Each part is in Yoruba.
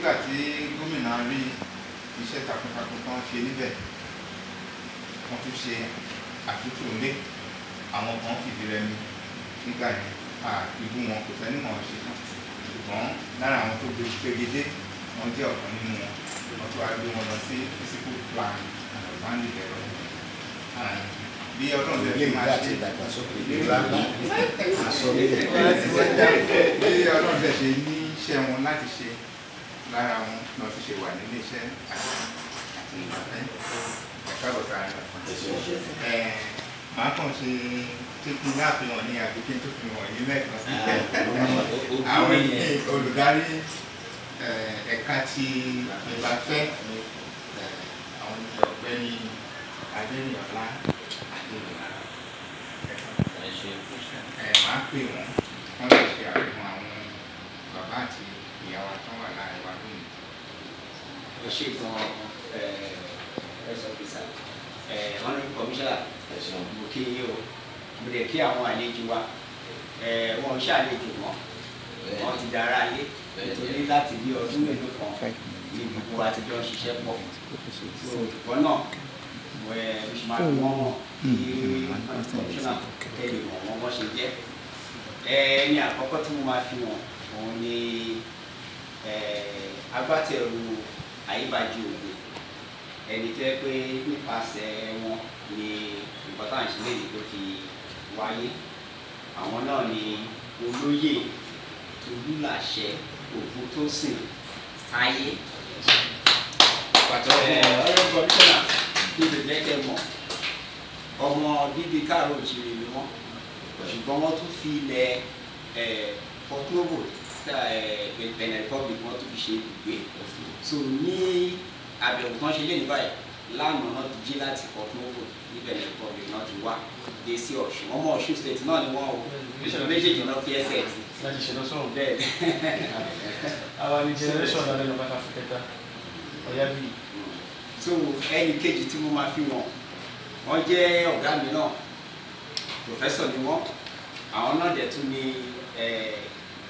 Nígbà tí gómìnà rí iṣẹ́ takuntakun tó ń ṣe níbẹ̀, wọ́n tún ṣe àtúntò ilé. Àwọn kan fìdí rẹmi nígbà yẹn, àfibú wọn kò sẹ́ni mọ̀ ọ́n ṣe tán, ṣùgbọ́n lára àwọn tó pegedé, wọ́n jẹ́ ọ̀kan nínú wọn. Wọ́n tún wá gbé wọn lọ sí physical plan and urban development. Bí Ọlọ́run tẹ̀ fi máa ṣe bí Ọlọ́run tẹ̀ ṣe ní iṣẹ́ wọn láti ṣe lára wọn náà ti ṣe wà nílé iṣẹ́ àti ìgbafẹ́. Ẹ̀ka bọ̀tà rẹ̀ màá kàn ṣe tí kí n láàfihàn ní àbí kí n tó fi hàn yín lẹ́ẹ̀kan sí. Àwọn olùdarí ẹ̀ka ti ìgbafẹ́, àwọn Ọ̀gbẹ́ni Adéníọlá Adéníọlá, máa pè wọ́n, wọ́n lè ṣe àfihàn àwọn bàbá àti ìyá wa tó wà láàrin wa lónìí. Ẹ ṣe gan, press officer, honourable commissioner, mo kí yín o. Mo lè kí àwọn àlejò wa. Wọn ò ṣàlejò mọ́, wọn ti dára lé, nítorí láti bí ọdún mélòó kan ní gbogbo àtijọ́ ṣiṣẹ́ pọ̀. So ìwọ náà mo ṣe máa fi wọ́n hàn kí commissioner kẹ́lẹ̀ mọ̀ wọ́n bọ́ ṣe jẹ́. Ẹni àkọ́kọ́ tí mo máa fi hàn, òun ni agbátẹrù Àyíbájú Òde, ẹni tó yẹ pé nípasẹ̀ wọn ni nǹkan tá à ń ṣe léyìí tó fi wáyé. Àwọn náà ni Olóyè Tolúlàṣẹ Ògúntósìn Táyé. Ọ̀rẹ́ kọmíṣánná níbi jẹ́kẹ́ mọ̀, ọmọ bíbí káàró òjìrì ni wọ́n, ṣùgbọ́n wọ́n tún fi ilẹ̀ Port Novo, Benin Republic, wọ́n tún fi ṣe ibùgbé. So ní àbẹ̀wò tán ṣe lé ní báyìí, lánàá náà ti jí láti Port Novo ní Benin Republic náà ti wá dé sí Ọ̀ṣun. Ọmọ Ọ̀ṣun State náà ni wọ́n o, méjèèjì náà fi ẹsẹ̀ tì. Láti ṣe lọ́sọ̀rọ̀. Bẹ́ẹ̀. Àwa ni generation Ààrẹ Ọ̀nà Kakanfò kẹta, ọ̀yá bíi. So ẹnì kejì tí mo máa fi wọn, wọ́n jẹ́ ọ̀gá mi náà, professor ni wọ́n. Àwọn náà dẹ̀ tún ní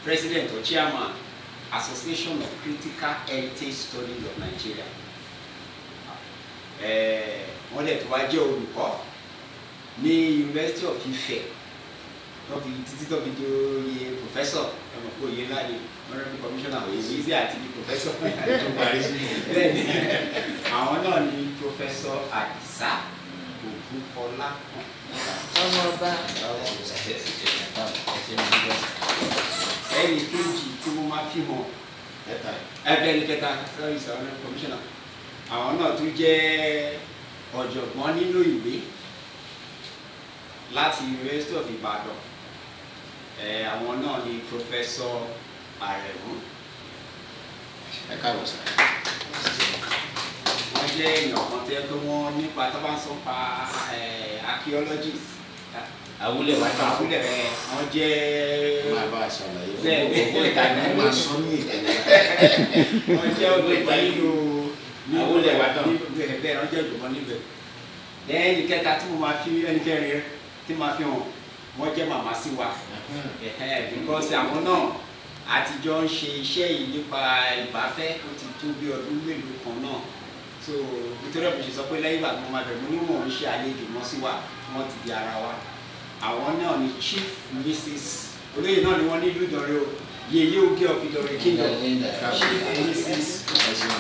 president or chairman, Association of Critical Heritage Studies of Nigeria. Wọ́n dẹ̀ tún wá jẹ́ olùkọ́ ní University of Ife tó fi títí tó fi di oyè professor. Ẹ mọ̀ pé oyè ńlá ni, honourable commissioner, oyè easy àti di professor. Bẹ́ẹ̀ ni, àwọn náà ni Professor Àdìsá Ògúnfọlákàn. Ọmọ ọba. Ẹnì kejì tí mo máa fi hàn, ẹgbẹ́ ní kẹta, sorry sir, honourable commissioner, àwọn náà tún jẹ́ ọ̀jọ̀gbọ́n nínú ìwé láti University of Ibadan. Àwọn náà ni Professor Aremu. Ẹ káàbọ̀ sir. Wọ́n jẹ́ èèyàn kan tẹ́ pé wọ́n nípa tó bá ń sọ pa archaeologist. Awúlẹ̀ wá tán. Awúlẹ̀ ẹ, wọ́n jẹ́. Máa bá a ṣàlàyé. Bẹ́ẹ̀. Owó ìta ni wọ́n máa sọ ní ìtẹ̀lẹ́. Wọ́n jẹ́ ọ̀jọ̀gbọ́n nínú Awúlẹ̀ wá tán. Bẹ́ẹ̀ bẹ́ẹ̀, wọ́n jẹ́ ọ̀jọ̀gbọ́n níbẹ̀. Lẹ́yìn kẹta tí mo máa fi, ẹni kẹrin tí mo máa fi hàn, wọ́n jẹ́ màmá sí wa, because àwọn náà àtijọ́ ń ṣe iṣẹ́ yìí nípa ìbáfẹ́, ó ti tó bí ọdún mélòó kan náà. So nítorí ẹ̀ mo ṣe sọ pé lẹ́yìn ìgbà tí mo máa bẹ̀rẹ̀, mo ní mò ń ṣe àlejò mọ́ sí wa, wọ́n ti di ara wa. Àwọn náà ni Chief Mrs, olóyè náà ni wọ́n ní ìlú Ìdànrè o, Yèyé Oge of Ìdànrè Kingdom, Chief Mrs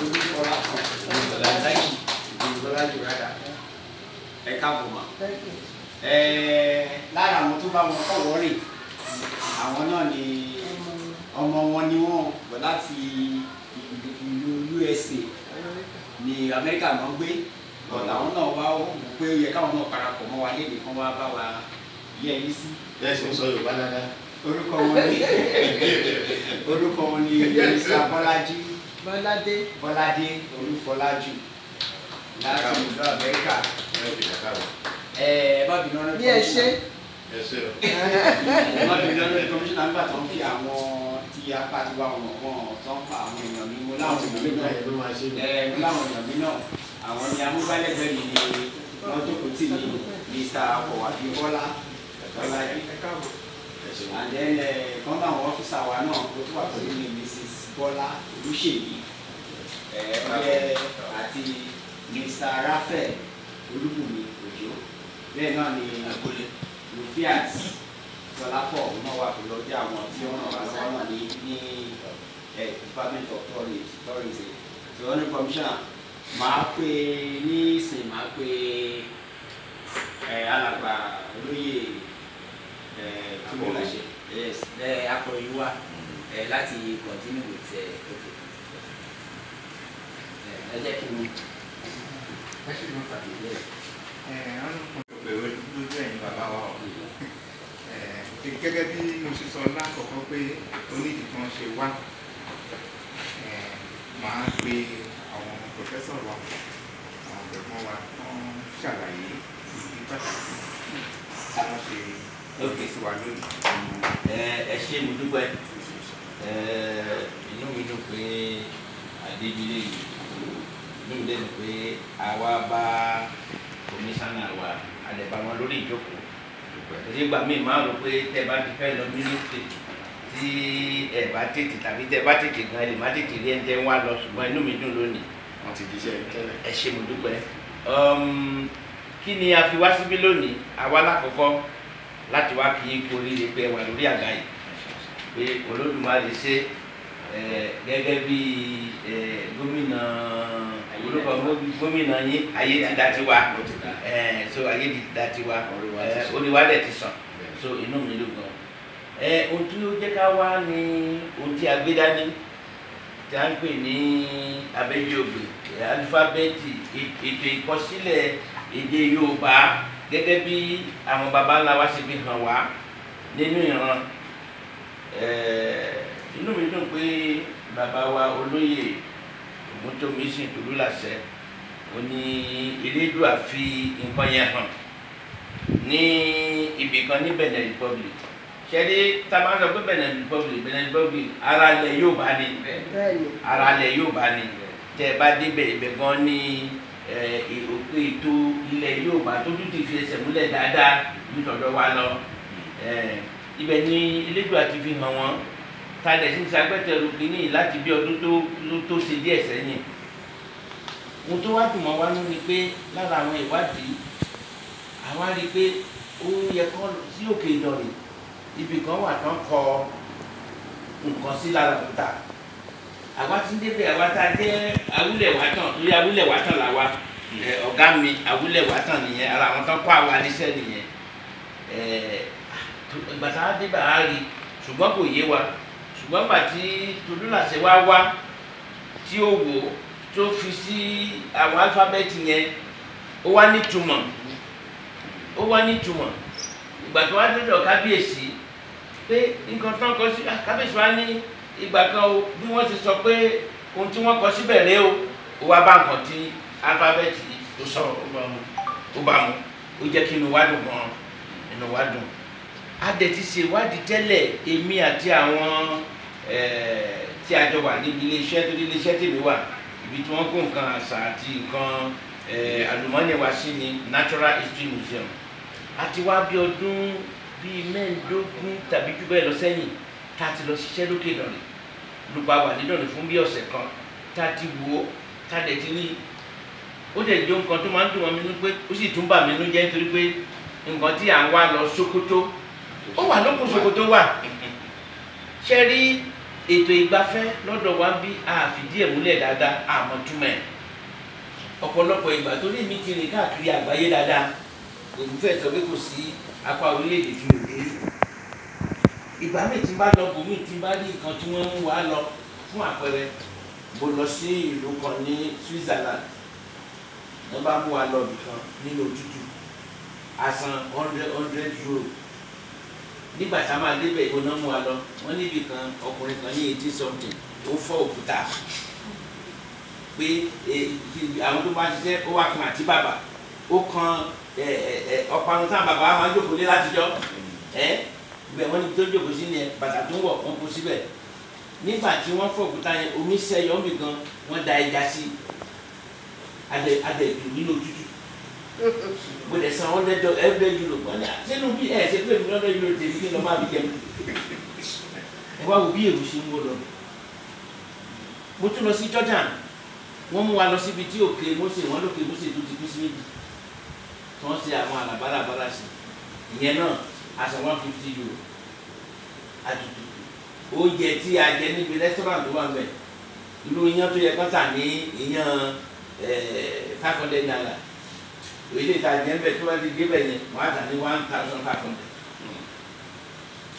Olúfọlákan Olúfọlájì rádà. Ẹ káàbọ̀ mà. Lára àwọn tó bá wọn kọ̀wọ́ rìn, àwọn náà ni ọmọ wọn ni wọ́n bọ̀ láti ìlú USA ní Amẹ́ríkà náà gbé, but àwọn náà wá wò pé ó yẹ káwọn náà parapọ̀ mọ́ wa léde kán wá bá wa yẹ yín sí. Bẹ́ẹ̀ sì ń sọ Yorùbá dáadáa. Orúkọ wọn ni Mr. Bọ́lájí. Bọ́ládé. Bọ́ládé Olúfọlájù láti ìlú Amẹ́ríkà. Ẹ má bínú ọ̀rẹ́. Ní ẹ ṣe. Ẹ ṣe o. Ẹ má bínú ọ̀rẹ́ kọmíṣánná, nígbà tó ń fi àwọn tí apá ti wá wọn wọn tó ń pa àwọn èèyàn mi, mo láwọn èèyàn mi náà. Ẹ mo láwọn èèyàn mi náà, àwọn ni amúgbálẹ́gbẹ̀ẹ́ mi ni wọ́n jókòó tì mí, Mr. Ọ̀wàbí Bọ́lá Bọ́lájí. And then kan náà àwọn officer wa náà tó tún wà pẹ̀lú mi, Mrs. Bọ́lá Olúṣèyí. Àti Mr. Raphael Olúbùnmi Òjó. Bẹ́ẹ̀ náà ni Rufiat Dọlápọ̀ náà wà pẹ̀lú ọjọ́ àwọn tí wọ́n ràn wá lọ́wọ́ náà ní Department of Tourism. So honourable commissioner, màá pè ní ìsìn, màá pè alàgbà olóyè Túnmíláṣẹ akọ̀ròyìn wa láti continue with. Ẹ jẹ́ kí n. Ẹ ṣe ló ń fà. Lójú ẹ̀yin bàbá wa o. Gẹ́gẹ́ bí mo ṣe sọ lákọ̀ọ́kọ́ pé onídìí kan ṣe wá, màá pe àwọn pòfẹ́sọ̀ wa, àwọn ọ̀jọ̀gbọ́n wa, wọ́n ṣàlàyé ìdí pàtàkì tí wọ́n ṣe sí wa lónìí. Ẹ ṣé, mo dúpẹ́. Inú mi dùn pé Adébílẹ̀ yìí, inú mi dẹ̀ dùn pé àwa bá kọmíṣánná wa, àdẹ̀bá wọn lórí ìjókòó. Nígbà míì máa rò pé tẹ́ bá ti fẹ́ lọ mínísítì, tí ẹ bá tètè tàbí tẹ́ bá tètè gan, ẹ lè má tètè rí ẹni tẹ́ ń wá lọ, ṣùgbọ́n inú mi dùn lónìí. Wọ́n ti jíṣẹ́ tẹ́lẹ̀. Ẹ ṣé, mo dúpẹ́. Kí ni a fi wá síbí lónìí? Àwa lákọ̀ọ́kọ́ láti wá kí n kú oríire pé ẹ wà lórí àga yìí, pé Olódùmarè ṣe gẹ́gẹ́ bí gómìnà, orúkọ gómìnà yín, ayé ti dá tiwa, so ayé ti dá tiwa, orí wa dẹ̀ ti sàn, so inú mi dùn gan. Ohun tí ó jẹ́ ká wá ní ohun tí a gbé dání tí a ń pè ní abẹ́jọ́gbè alifábẹ́ẹ̀tì, ètò ìkọsílẹ̀ èdè Yorùbá gẹ́gẹ́ bí àwọn baba ńlá wa ṣe fi hàn wá nínú ìran. Inú mi dùn pé bàbá wa olóyè Ògúntómisìn Tolúlàṣẹ ó ní Elédùà fi nǹkan yẹn hàn ní ibì kan ní Benin Republic. Ṣẹ́ni tá a máa ń sọ pé Benin Republic, ara ilẹ̀ Yorùbá ni, ara ilẹ̀ Yorùbá ni. Tẹ́ ẹ bá débẹ̀, ibẹ̀ gan ni òpin ètò ilẹ̀ Yorùbá tó tún ti fi ẹsẹ̀ múlẹ̀ dáadáa nítọ̀dọ̀ wa lọ. Ibẹ̀ ni Elédùà ti fi hàn wọ́n, ta lẹ̀ sí ṣagbẹ́tẹ̀rù kínní láti bí ọdún tó ṣe díẹ̀ sẹ́yìn. Ohun tó wá dùn mọ́ wa nú ni pé lára àwọn ìwádìí, àwa rí i pé ó yẹ kọ́ sí Òkè Ìdànrè, ibì kan wà tán kọ nǹkan sí lára òkúta. Àwa ti ń débẹ̀, àwa tá a jẹ́ awúlẹ̀ wá tán, torí awúlẹ̀ wá tán làwa. Ọ̀gá mi awúlẹ̀ wá tán nìyẹn, ara àwọn tán kọ́ àwa níṣẹ́ nìyẹn. Ìgbà tá a débẹ̀, á rí, ṣùgbọ́n kò yé wa. Ṣùgbọ́n gbà tí Tolúlàṣẹ wá wá, tí ó wò, tó fi sí àwọn alifábẹ́ẹ̀tì yẹn, ó wá nítumọ̀, ó wá nítumọ̀. Ìgbà tó wá dọ́dọ̀ kábíyèsí pé nǹkan tán kọ sí, kábíyèsí wa ní ìgbà kan o, bí wọ́n ti sọ pé ohun tí wọ́n kọ síbẹ̀ rèé o, ó wá bá nǹkan tí alifábẹ́ẹ̀tì tó sọ, ó bá mu. Ó jẹ́ kí inú wa dùn gan, inú wa dùn. A dẹ̀ ti ṣe ìwádìí tẹ́lẹ̀, èmi àti àwọn tí a jọ wà níbi iléeṣẹ́ tó ní iléeṣẹ́ tèmi wà, ibi tí wọ́n kó nǹkan àṣà àti nǹkan àlùmọ́nì wa sí ni Natural History Museum. Àti wá bí ọdún bíi 15 tàbí jù bẹ́ẹ̀ lọ sẹ́yìn tá a ti lọ ṣiṣẹ́ lókè Ìdànrè, lùpà wà nídànrè fún bí ọ̀sẹ̀ kan, tá a ti wò ó, tá a dẹ̀ ti rí. Ó dẹ̀ jẹ́ nǹkan tó máa ń dùn mọ́ mi nínú pé ó sì tún bà mí nínú jẹ́, nítorí pé nǹkan tí à ń wá lọ Sókótó, ó wà lókun Sókótó wà. Ṣe rí ètò ìgbafẹ́ lọ́dọ̀ wa bí àfìdí ẹ̀ múlẹ̀ dáadáa, àmọ́ túmọ̀ ẹ̀ ọ̀pọ̀lọpọ̀ ìgbà, torí mi ti rìn káàkiri àgbáyé dáadáa, òun fẹ́ sọ pé kò sí apá orílẹ̀-èdè tí mi ò dé rí. Ìgbà míì tí n bá lọ bòmíì, tí n bá rí nǹkan tí wọ́n ń wá lọ, fún àpẹẹrẹ, mo lọ sí ìlú kan ní Switzerland, wọ́n bá mú wa lọ ibìkan nínú òtútù, a san 100 100 euro. Nígbà tá a máa débẹ̀, ìbò náà mú wa lọ, wọ́n níbi kan, ọkùnrin kan ní 80 something, ó fọ́ òkúta pé àwọn tó bá ṣiṣẹ́, ó wá kan àti bàbá ó kan ọ̀parun táwọn bàbá máa ń jókòó lé látijọ́ ẹ ibẹ̀. Wọ́n níbi tó jókòó sí ni ẹ bàtà tó ń wọ̀, wọ́n kó síbẹ̀. Nígbà tí wọ́n fọ́ òkúta yẹn, omi sẹ́yọ níbì kan, wọ́n da ẹja sí adẹ adẹ dùn nínú òtútù. Mo dẹ̀ san 100 euro. Wọ́n ní sínú bí ẹ ṣe pé mi 100 euro tèmi kí n lọ máa fi jẹun. Ẹ wá wo bí èrò ṣe ń wó lọ. Mo tún lọ sí Jordan. Wọ́n mú wa lọ síbi tí òkè Mósè, wọ́n lókè Mósè tó ti kú sí méjì tí wọ́n ṣe àwọn àlàbáràbárà sí ìyẹn náà aṣọ €150 àtùtù. Oúnjẹ tí a jẹ níbi restaurant tó wà ń bẹ̀, irú iyán tó yẹ kán tà ní iyán ₦500, ilé ìtajà ń bẹ̀ tó bá ti dé bẹ̀ yẹn wọ́n á tà ní 1,500.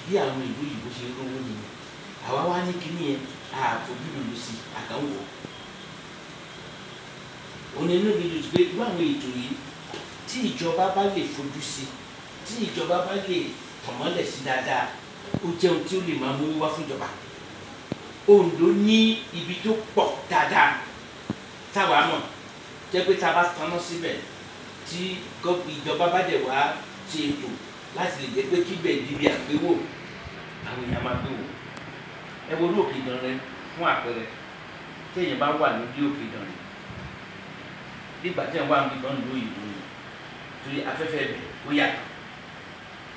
Bí àwọn ìlú òyìnbó ṣe rówó nìyẹn. Àwa wá ní kíní yẹn àfojú lòlù sí àkànwò. Òní inú mi dùn pé irú àwọn ètò yìí tí ìjọba bá lè fojú sí, tí ìjọba bá lè tọ̀mọ́lẹ̀ sí dáadáa, ó jẹ́ ohun tí ó lè máa mú wá fún ìjọba. Oǹdó ní ibi tó pọ̀ dáadáa táwa mọ̀ jẹ́ pé tá a bá taná síbẹ̀ tí ìjọba bá dẹ̀ wá ṣe ètò láti lè jẹ́ pé kíbẹ̀ di ibi àgbéwò, àwọn èèyàn máa gbé wò. Ẹ wo orí Òkè Ìdànrè fún àpẹẹrẹ, téèyàn bá wà lórí Òkè Ìdànrè nígbà tí ẹ̀ wà níbi kan ló òyìnbó ni, torí afẹ́fẹ́ bẹ̀ ó yàtọ̀.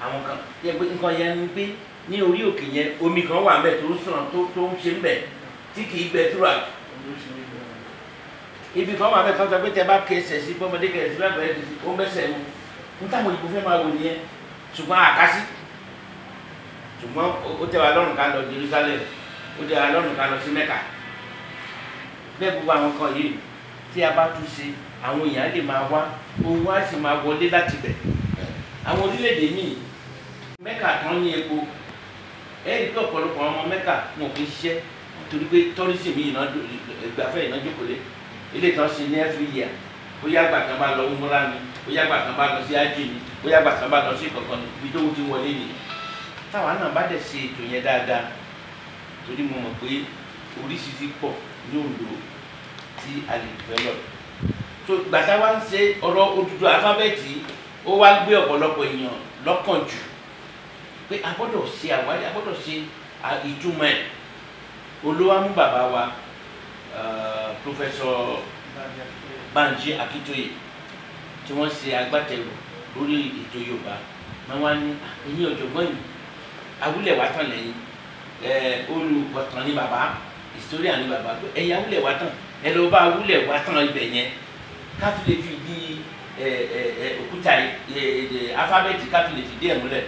Àwọn kan yẹ pé nǹkan yẹn ni pé ní orí òkè yẹn omi kan wà ńbẹ̀ tó ń sàn tó ń ṣe ńbẹ̀ tí kì í gbẹ throughout. Ibi kan wà ńbẹ̀ tó ń sọ pé tẹ bá kẹsẹ̀ sí bọ́mọdé kẹsẹ̀ sí bá bẹ̀rẹ̀ sí ó ń bẹ́sẹ̀ mu n táwọn òyìnbó fẹ́ máa wò nìyẹn, ṣùgbọ́n àkásí. Ṣùgbọ́n ó tẹ́ wa lọ́rùn ká lọ Jerusalem, ó tẹ́ wa lọ́rùn ká lọ sí Mẹ́kà. Bẹ́ẹ̀ gbogbo àwọn kan yìí tí a bá tún ṣe, àwọn èèyàn lè máa wá, owó á sì máa wọlé láti bẹ̀. Àwọn orílẹ̀-èdè míì Mẹ́kà tán ní epo, ẹ rí pé ọ̀pọ̀lọpọ̀ àwọn ọmọ Mẹ́kà wọn ò fi ṣiṣẹ́ torí pé tourism yìí náà ìgbafẹ́ yìí náà jókòó lé ilé ìtàn sí ní every year. Bóyá àgbà kan bá lọ umura ni, bóyá àgbà kan bá lọ sí ájì ni, bóyá àgbà kan bá lọ sí ìkọ̀kan ni, ibi tó ti wọlé nìyẹn. Táwa náà bá dẹ̀ ṣe ètò yẹn dáadáa, torí mo mọ̀ pé oríṣiríṣi pọ̀ ní Oǹdó tí a lè develop. So gbàtà wa ń ṣe ọ̀rọ̀ Odùduwà alifábẹ́ẹ̀tì, ó wá gbé ọ̀pọ̀lọpọ̀ èèyàn lọ́kàn jù pé a gbọ́dọ̀ ṣe àwárí, a gbọ́dọ̀ ṣe ìtumọ̀ ẹ̀. Olówó mú bàbá wa Professor Banji Akintoye tí wọ́n ṣe agbátẹrù lórí ètò Yorùbá, wọ́n wá ní ẹ̀yin ọ̀jọ̀gbọ́n yìí awúlẹ̀ wá tán lẹ́yìn, olùkọ̀tàn ní bàbá, historian ní bàbá, ẹ̀yin awúlẹ̀ wá tán, ẹ lọ bá awúlẹ̀ wá tán ibẹ̀ yẹn ká fi lè fi di òkúta alifábẹ́ẹ̀tì, ká fi lè fi dí ẹ̀ múlẹ̀.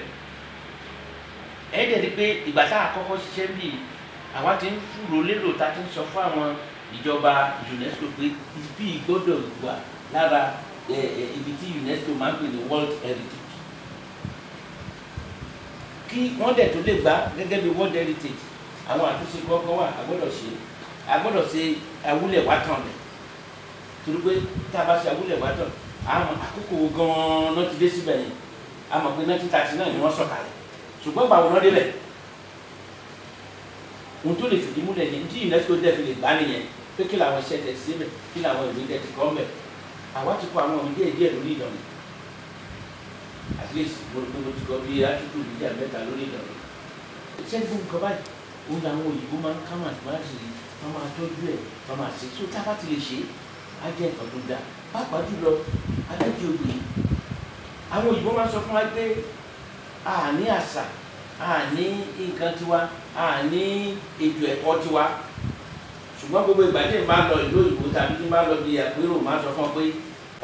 Ẹ dẹ̀ rí pé ìgbà tá a kọ́kọ́ ṣiṣẹ́ bí àwa ti ń fúro lérò, tá a ti ń sọ fún àwọn ìjọba UNESCO pé ibi gbọ́dọ̀ wà lára ibi tí UNESCO máa ń pè ní World Heritage, kí wọ́n dẹ̀ tó lè gbà gẹ́gẹ́ bí World Heritage. Àwọn àtúnṣe kọ́kọ́ wà a gbọ́dọ̀ ṣe, a gbọ́dọ̀ ṣe awúlẹ̀ wá tán rẹ̀, torí pé tá a bá ṣe awúlẹ̀ wá tán, àwọn àkókò gan-an náà ti dé síbẹ̀ yẹn. A mọ̀ pé 1939 ni wọ́n sọ̀kalẹ̀, ṣùgbọ́n gbà wọ́n débẹ̀ ohun tó lè fìdí múlẹ̀ ní tí UNESCO dẹ̀ fi lè gbá nìyẹn pé kí làwọn iṣẹ́ tẹ̀ síbẹ̀, kí làwọn ìwé tẹ̀ ti kọ́ mbẹ̀. Àwa ti kọ àwọn òwe díẹ̀ díẹ̀ lórí Ìdànrè, at least mo ti kọ bí átíkù méjì àbẹ́ta lórí Ìdànrè. Iṣẹ́ gbogbo nǹkan báyìí òun làwọn òyìnbó máa ń ká máa tó máa ṣe, wọ́n máa tọ́jú ẹ̀, wọ́n máa ṣe. So tá a bá ti lè ṣe á jẹ́ nǹkan tó dáa, pàápàá jùlọ adájọ́ ògbìn. Àwọn òyìnbó máa ń sọ fún wa pé a ní àṣà, a ní nǹkan tiwa, a ní ètò ẹ̀kọ́ tiwa. Ṣùgbọ́n gbogbo ìgbà tí n bá lọ ìlú òyìnbó tàbí tí n bá lọ bí àpérò, máa sọ fún ọ pé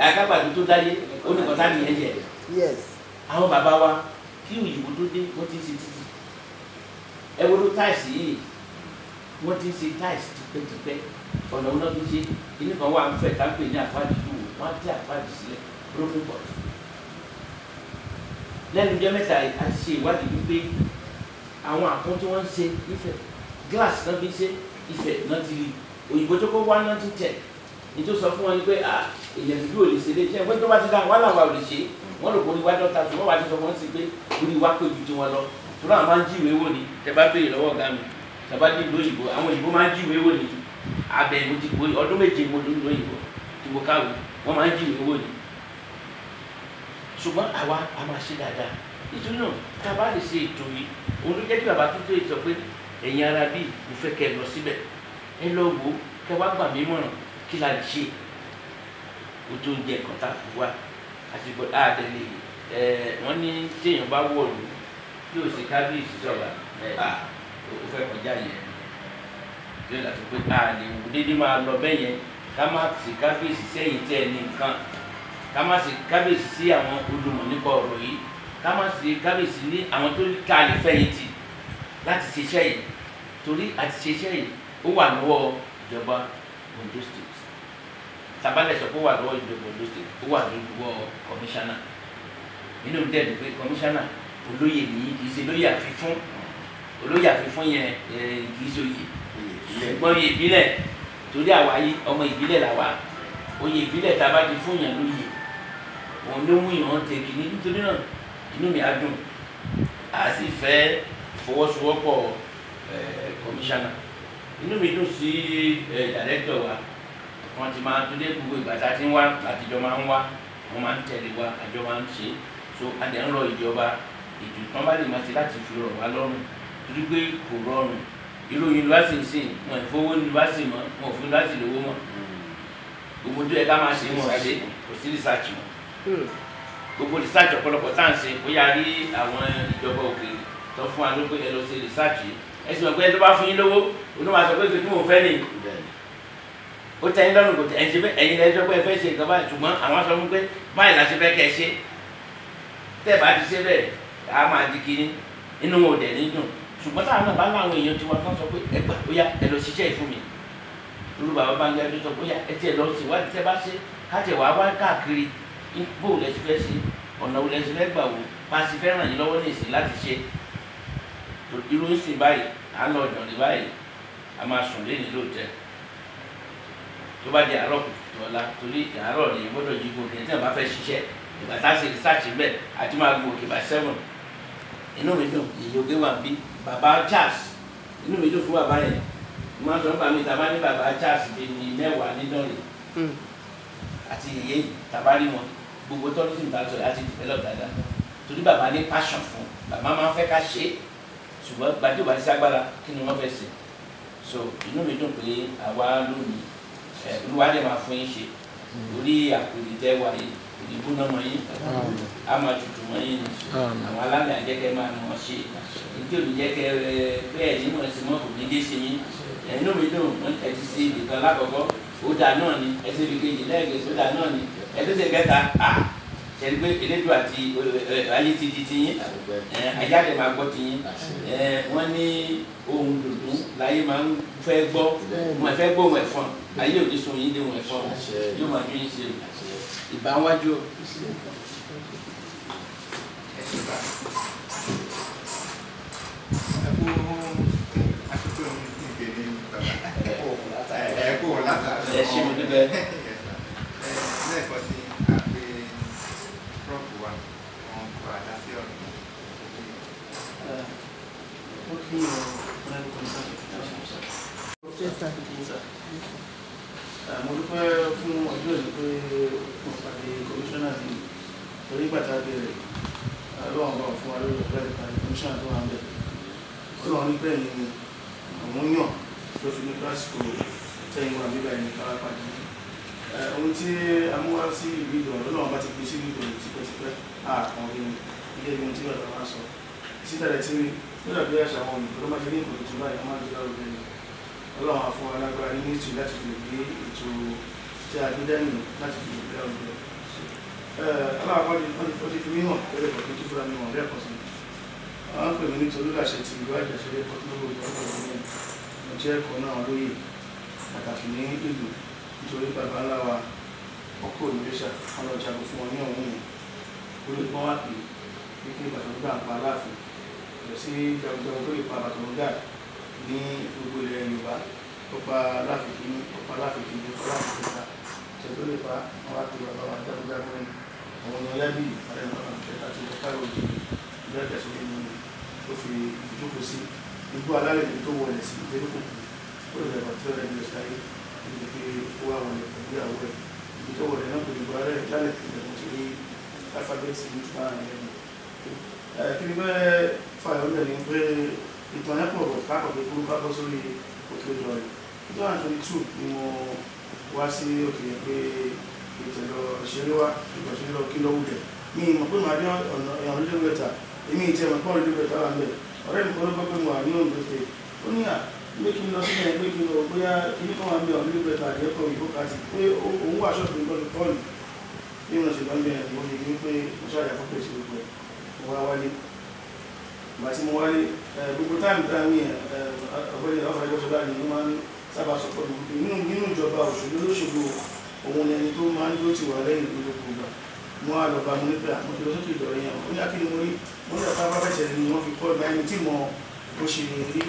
àkàgbàdo tó dáyé ó ní kọ́tà nìyẹn jẹ. Àwọn bàbá wa kí òyìnbó tó dé wọ́n ti ń ṣe títì. Ẹ wo ló táìsì yìí, wọ́n ti ń ṣe táìsì tipẹ́tipẹ́. Ọ̀nà wọn náà fi ṣe kíní kan wà ń fẹ̀ tá ń pè ní àfáàdì tó wò, wọ́n á tẹ àfáàdì sílẹ̀ broken pot. Lẹ́nu ọjọ́ mẹ́ta a ti ṣe ìwádìí wípé àwọn àpọ́n tí wọ́n ń ṣe Ifẹ̀ glass náà fi ṣe Ifẹ̀ náà ti rí òyìnbó tó kọ́ wá náà ti tẹ̀ ní tó sọ fún wọn ni pé èèyàn dúdú ò lè ṣe léṣe ẹgbẹ́ tó bá ti dá wọn làwọn ò lè ṣe. Wọ́n rò pé orí wa dọ́ta, ṣùgbọ́n wàá ti sọ fún wọn sí pé orí wa pé ju tiwọn lọ, torí àwọn máa ń jíwèé wò ni. Tẹ bá béèrè lọ́wọ́ ọ̀gá mi, tẹ bá dé ìlú òyìnbó, àwọn òyìnbó máa ń jíwèé wò ni. Abẹ mo ti gbó ọdún méje mo ló ń lo òyìnbó tí mo káwé, wọ́n máa ń jíwèé wò ni. Ṣùgbọ́n àwa a máa ṣe dáadáa. Nítorí náà tá a bá lè ṣe ètò yìí, òun ló jẹ́ kí bàbá tó tó yìí sọ pé ẹ̀yin ará bíi mo fẹ́ kẹ́ ẹ lọ síbẹ̀, ẹ lọ wò ó, kẹ́ wá gbà mí mọ̀ràn kí la lè ṣe. O tó ń jẹ nǹkan tá a fi wá àti gbọ́dọ̀ àdẹ̀lẹ̀ wọ́n ní téèyàn bá wọ̀lú tí ò sí kábíyèsí sọ̀rọ̀ ó fẹ́ kọjá yẹn, yóò láti pé a lè wò déédéé máa lọ bẹ́ẹ̀ yẹn Ká má sì kábíyèsí sẹ́yìn tẹ́ ẹ ní nǹkan, ká má sì kábíyèsí sí àwọn olùmọ̀ nípa ọ̀rọ̀ yìí, ká má sì kábíyèsí ní àwọn tó ká lè fẹ̀yìntì láti ṣiṣẹ́ yìí, torí àti ṣiṣẹ́ yìí ó wà lọ́wọ́ ìjọba Ondo State. Tabalẹ̀ sọ pé ó wà lọ́wọ́ ìjọba Ondo State, ó wà lọ́wọ́ kọmíṣánná. Inú mi dẹ̀ dùn pé kọmíṣánná olóyè nìyí, kì í ṣe olóyè àfifún. Olóyè àfifún yẹn kì í ṣe oyè, ṣùgbọ́n oyè ìbílẹ̀, torí àwa yìí ọmọ ìbílẹ̀ làwa. Oyè ìbílẹ̀ tá a bá ti fún yàn lóyè, òun ló mú ìwọ̀n tẹ kìíní. Nítorí náà inú mi á dùn, a sì fẹ́ fọwọ́sowọ́pọ̀ kọmíṣánná. Inú mi dùn sí dàrẹ́tọ̀ wa, wọ́n ti máa tó dé gbogbo ìgbà tá a ti ń wá, àtijọ́ máa ń wá, wọ́n máa ń tẹ̀lé wa, àjọ máa ń ṣe. So a dẹ̀ ń rọ ìjọba ètò tán bá lè máa ṣe láti fi rọ̀ wá lọ́rùn, torí pé kò rọrùn. Irú yunifásitì sìn, wọn ìfowó yunifásitì mọ́, wọn ò fún yunifásitì lówó mọ́. Gbogbo tó yẹ ká máa ṣe wọn ṣe, kò sí research mọ́. Gbogbo research ọ̀pọ̀lọpọ̀ tá à ń ṣe, bóyá rí àwọn ìjọba òkèèrè tó fún wa ló pé ẹ lọ ṣe research yìí. Ẹ sì mọ̀ pé ẹ tó bá fún yín lówó, òun máa sọ pé kí mò ń fẹ́ nìyí. Ó tẹ́ yín lọ́rùn, kò tẹ́ ẹ̀yin ṣe bẹ́ẹ̀, ẹ̀yin lẹ́jọ́ pé ẹ fẹ́ ṣe nǹkan báyìí, ṣùgbọ́n àwọn sọ fún pé báyìí la ṣe fẹ́ kẹ́ ẹ ṣe. Tẹ́ ẹ bá ti ṣe bẹ́ẹ̀, a máa di kinní, inú wọn ò dẹ̀ ní dùn. Ṣùgbọ́n táwọn náà bá láwọn èèyàn tiwa tán sọ pé ẹ gbà ó yá ẹ lọ ṣiṣẹ́ ìfún mi. Irú bàbá Bánjí Adé sọ pé ó yá ẹ tiẹ̀ lọ ṣèwádìí, tẹ́ bá ṣe ká tẹ̀ wá wá káàkiri bó lẹ ṣe fẹ́ ṣe, ọ̀nà wo lẹ ṣe fẹ́ gbà wò, bá a ṣe fẹ́ ràn yín lọ́wọ́ ní ìsìn láti ṣe. Irú ìsìn báyìí, à ń lọ ọ̀dàn ní báyìí, a máa sùn léyìn lóòótẹ́. Tó bá di àárọ̀ kùtùkùtù ọ̀la, torí àárọ̀ ni gbọ́dọ̀ yí gòkè tí wọ́n bá fẹ́ ṣiṣẹ́. Ìgbà tá a ṣe research bẹ́ẹ̀, àti máa gòkè by 7. Inú mi dùn, ìyókè wà bí bàbá Charles, inú mi dùn fún bàbá yẹn. Mo máa ń sọ nípa mi, tàbá ní bàbá Charles bíi ní mẹ́wàá ní Dánrè àti ìyé yìí, tàbá rí wọn gbogbo tourism ta sọ àti develop dáadáa, torí bàbá ní passion fún, bàbá máa ń fẹ́ ká ṣe é, ṣùgbọ́n gbàdúrà bá ti ságbára kí ni wọ́n fẹ́ ṣe. So inú mi dùn pé àwa lónìí, Olúwa dẹ̀ máa fún yín ṣe, torí àpèrè tẹ́ wà yìí ìdìbò náà mọ̀ yín, á máa tutù mọ́ yín ni. Àwọn alálẹ̀ àjẹkẹ́ máa mọ̀ ọ́ ṣe, ètò ìjẹ́kẹ́ bẹ́ẹ̀ ní mọ̀ sí mọ́ kò ní dé sí yín. Inú mi dùn, ẹ ti ṣe ibìkan lákọ̀ọ́kọ́, ó dáa náà ni, ẹ ṣe ibi kejì lẹ́ẹ̀kejì, ó dáa náà ni, ẹ tó ṣe kẹta, à ṣẹ̀rí pé elédùn àti ayé ti di tiyín, ajá lè máa gbọ́ tiyín. Wọ́n ní ohun dùndún láyé máa ń fẹ́ gbọ́, wọ́n fẹ́ gbọ́ ohun ẹ̀fọn, ayé òní sun yín dé ohun ẹ̀fọn, yóò máa dún yín ṣe ìbá wájú. Ẹ ṣe bá ẹ kú àtúntò ìbéèrè bàbá ẹ kú látàrí. Ẹ ṣe mo dúpẹ́. Lẹ́ẹ̀kan sí àpè prọ́pù wa, wọn kọ àdá sí ọ̀rọ̀. Ó kí ọ̀rẹ́ kọmíṣánná. Mo dúpẹ́ fún ọjọ́ ìlú pé mo pàdé kọmíṣánná ní torí ìgbà tá a bẹ̀rẹ̀ Ọlọ́run bá fún wa lórí ọ̀pẹ́ ìpàdé kọmíṣánná tó wà ń bẹ̀. Ọlọ́run ní bẹ́ẹ̀ ni àwọn yàn ló fi ní lásìkò tẹ́yìn wà nígbà yẹn ká pàdé. Ohun tí a mú wá sí ìlú Ìdọ̀rẹ̀, Ọlọ́run bá ti gbé sí ìlú Ìdọ̀rẹ̀ tipẹ́tipẹ́, àkàn rí ni gẹ́gẹ́ bí ohun tí bàbá wa sọ. Ìsítàlẹ̀ tí ó dàbí àṣà àwọn òyìnbó tó máa ṣe ní ìkòtò tó báyìí, wọ́n máa ń gbé lárugẹ ni. Ọlọ́run á fún wa lágbára ní ministry láti fi gbé ètò tí a gbé dání láti fi gbé lárugẹ. Aláwọ̀ ó ti fi mí hàn lẹ́lẹ̀ kọ̀ọ̀kan tó fúnra mi hàn lẹ́ẹ̀kan sí. Àwọn pè mí ní Tolúlàṣẹ ti ìlú Àjàṣẹ́lẹ̀ Port-Novo ìjọba ìbílẹ̀. Mo jẹ́ ẹ̀kọ́ náà lóye pàtàkì ní ìlú nítorí bàbá ńlá wa ọkọ̀ Iléṣà wọn lọ jagun fún wọn ní ọ̀hún yẹn. Olùgbọ́n wà pé wípé Bàtọ̀rúgà ń pa Aláàfin, kò sí jagunjagun tó lè pa Bàtọ̀rúgà ní gbogbo ilẹ̀ Yorùbá. Ó pa Aláàfin kìíní, ó pa Aláàfin kejì, ó pa Aláàfin kẹta, ṣe tó lè pa wọn wá pé bàbá wa jagunjagun ni àwọn ní Ọlábíyì àti ìjọba òjì ìlú Àjàṣẹ́lẹ̀ ni ó fi ìjókòó sí igbó alálẹ̀ níbi tó wọlé sí ìgbé kò kú ó lè dàgbà tí ó rẹ̀ ní ọ̀sẹ̀ ayé níbi pé ó wà wọlé pẹ̀lú ìyàwó rẹ̀ ibi tó wọlé náà kò ní gbọ́ alálẹ̀ jálẹ̀ ìbẹ̀rù ti rí alifábẹ́ẹ̀tì ní ìtura rẹ̀. Kí ni bẹ́ẹ̀ fàyọ̀ ń bẹ̀ ni pé ìtàn yẹn pọ̀ bọ̀ káàkiri pé kúrú bá bọ́ sórí òkè Ìdọ̀rẹ̀ 2022 ni mo wá sí òkè yẹn pé ìtẹ̀lọ ṣeré wá ìgbà ṣeré lọ kí lọ́wọ́ dẹ̀ mi mọ̀ pé màá dé ọ̀nà ìrìnlẹ̀ mẹ́ta èmi ìtẹ̀ mọ̀ pé ọ̀rẹ́dẹ̀ mẹ́ta wà ń bẹ̀ ọ̀rẹ́ mi kan ló gbọ́ pé mo wà ní Ondo State ó ní à Pé kí n lọ sílẹ̀, pé kí n lọ bóyá kíní kan wà ń bẹ ọ̀hún nígbà tó àjẹkọ̀ òyìnbó kàtì pé òun wà ṣọ́ọ̀bù nígbà tó kọ́ọ̀lù bí wọ́n ṣe lọ ń bẹ̀rẹ̀. Mo ṣe ní pé mo ṣàyà fọ́tò sí gbogbo ẹ̀, mo wá wálé. Ìgbà tí mo wálé, gbogbo táìmù táìmù yẹn, ọ̀gbẹ́ni Ọ̀fọ̀rẹ́gbẹ́sọlá ni wọ́n máa ń sábà sọpọ̀ nínú ìjọba òṣèlú olóṣèlú. Òun ni ẹni tó máa ń dúró tì wá lẹ́yìn gbogbo ìgbà. Mo á lọ bá mo ní pé àmọ́ kí lọ sókè ìdọ̀rẹ́ yẹn. Ó ní akíní mo rí, mo ní ọ̀pá bá fẹsẹ̀ ni wọ́n fi kọ́ ìgbà ẹni tí mo bó ṣe rí.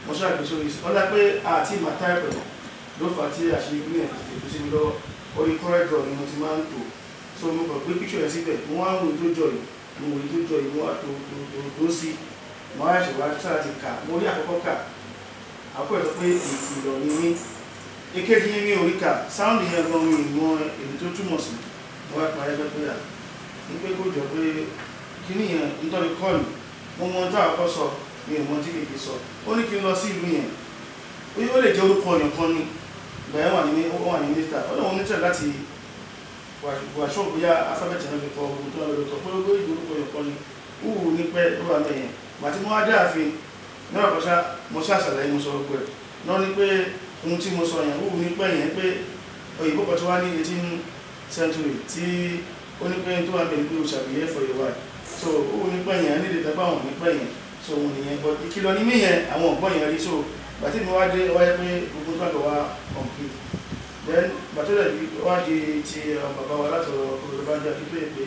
Mo ṣàgbé sórí ọlá pé àti màtá ẹ̀pẹ̀ ló fà á tí àṣírí ìpínlẹ̀ tètè sí mi lọ́wọ́. Orí kọ́rẹ́dọ̀ ni mo ti máa ń tò, so mo kàn gbé píṣọ̀ yẹn síbẹ̀. Mo wá ń wo tó jọ yìí, mo wo tó jọ yìí, mo wá tó tó tó tó sí. Mo wá ṣe wá sára ti kà. Mo rí àkọ́kọ́ kà, àkọ́kọ́ ẹ̀ sọ pé ìkìlọ̀ ni mí. Èkejì ní mi ò rí kà, sáúndì yẹn gan mi mọ èyí tó túmọ̀ sí. Mo wá parí ẹgbẹ́ pé à ní pé kó jọ pé kíní yẹn nítorí kọ́ọ̀lù. Mo mọ ohun tó àkọ́kọ́ sọ, mi ò mọ tí kèké sọ. Ó ní kí n lọ sí ìlú yẹn, ó lè jẹ́ orúkọ ọ̀yàn kan ní ìgbà yẹn wà ní, ó wà ní mínísítà. Ó lóun níṣẹ́ láti wàṣọ bóyá alphabet náà fi kọ ogun tó wà lórí ọkọ̀ pé ó gbé orúkọ ọ̀yàn kan ní wúwo ní pẹ́ ló wà mẹ́yẹn. Gbà tí mo wá dé ààfin náà kọ́ṣá, mo ṣàṣàlàyé, mo sọ gbogbo ẹ̀ náà ní pé ohun tí mo sọ yẹn wúwo ní pẹ́ yẹn, pé òyìnbó kan tí wá ní 18th century tí ó ní pé tó wà mẹ́rin pé o ṣàbíyẹ́ for a while, so wúwo ní pẹ́ yẹn ní ìdè tẹ́gbà wọn ní pẹ́ yẹn. So òun nìyẹn, but ìkìlọ̀ ní mí yẹn, àwọn ọ̀gbọ́n yẹn rí. So gbàtí mi wá dé wáyé pé gbogbo tó àgbà wá complete, then gbàtí ó dẹ̀ wá di ti bàbá wa láti ọ̀rọ̀ Olùbánjí Akíntóyè, pé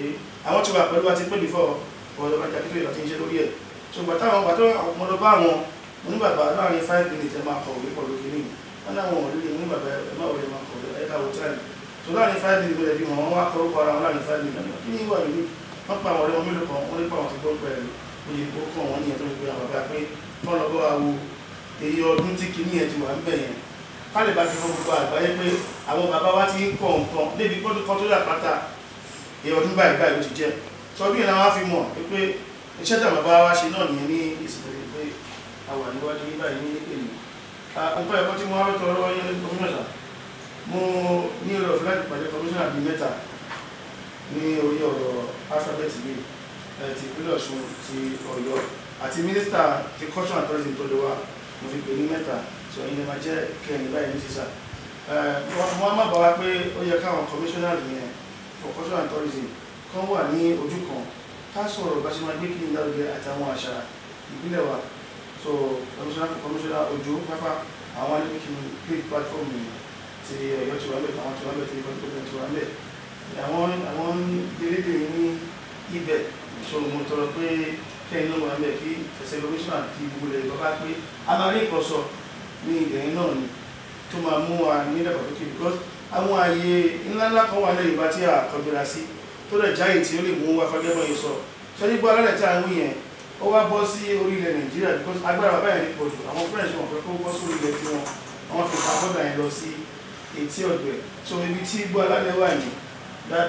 àwọn tí wà pẹ̀lú wa ti pé before Olùbánjí Akíntóyè láti ń ṣe lórí ẹ̀. So gbàtí àwọn gbàtí mo lọ bá àwọn, mo ní bàbá, láàrin 5 minutes ẹ máa kọ̀wé pọ̀ lókè ní. Wọn náà wọn ò rí. Mo ní bàbá, ẹ má wọlé, máa kọ̀wé, ẹ ká wo time. So láàrin 5 minutes mo lè fi hàn wọ́n, wá kọ orúkọ ara wọn láàrin 5 minutes. Kí ni ìwà yìí? Wọ́n pa àwọn ọ̀rẹ́ wọn mélòó kan, wọ́n ní pa àwọn ti gbọ́ pẹ̀lú òyìnbó kàn wọ́n nìyẹn tó fi pe àwọn bàbá pé kọ́ lọ bọ́ wa wo èyí ọdún tí kinní yẹn ti wà ń bẹ̀ yẹn, ká lè bá fi fún gbogbo àgbáyé pé àwọn bàbá wa ti ń kọ nǹkan débi kọ́tún kan tó yà pátá, èyí ọdún báyìí báyìí ló ti jẹ́. Sọ bí ìlànà wa fi mọ̀ pé iṣẹ́ tí àwọn bàbá wa ṣe náà nìyẹn ní ìsìnkú pé a wà níwájú ní báyìí ní èyí. Nǹkan ẹ̀kọ́ tí mo wá lọ́tọ̀ lọ́wọ́ yẹn, kọmíṣánná, mo ní ọ̀rọ̀ ọ̀fẹ́ láti pàdé kọmíṣánná bíi mẹ́ta ní orí ọ̀rọ̀ alphabet yìí, ti ìpínlẹ̀ Ọ̀ṣun, ti Ọ̀yọ́ àti mínísítà ti culture and tourism tó lè wá. Mo fi pè ní mẹ́ta, sọ yín lè máa jẹ́ kẹrin báyìí ní sísà. Wọ́n á má bá wa pé ó yẹ káwọn commissioners yẹn for culture and tourism kan wà ní ojú kan, ká sọ̀rọ̀ bá ṣe máa gbé kí n lárugẹ àtàwọn àṣà ìpínlẹ̀ wa. So commissioner Òjó pápá, àwọn á ní kí n create platform yìí. Ti Ọ̀yọ́ ti wà ń bẹ̀, àwọn ti wà ń bẹ̀, ti ìpínlẹ̀ ti wà ń bẹ̀, àwọn délédé ní ibẹ̀. So mo tọrọ pé kẹ́yìn náà wà ń bẹ̀, kí ẹsẹ̀ commissioner ti gbogbo ilẹ̀ Yorùbá pé a máa rí nǹkan sọ ní ilẹ̀ yẹn náà ni tó máa mú wa ní ìdàgbàsókè, because àwọn ààyè ńláńlá kan wà ní Yorùbá tí a kọjọra sí tó lè jáyè tí ó lè mú wa fagẹ́mọ́ yìí sọ sọ́jí gbọ́ alálẹ̀ tí a ń wí yẹn. Ó wá bọ́ sí orí ilẹ̀ Nàìjíríà because agbára bàbá yẹn ní pọ̀jù. Àwọn French wọn fẹ́ kó bọ́ sórí ilẹ̀ tí wọn, wọ́n fi pa bọ́dà yẹn lọ sí etí ọ̀dọ̀ ẹ̀. So ibi tí gbọ́ alálẹ̀ wà ní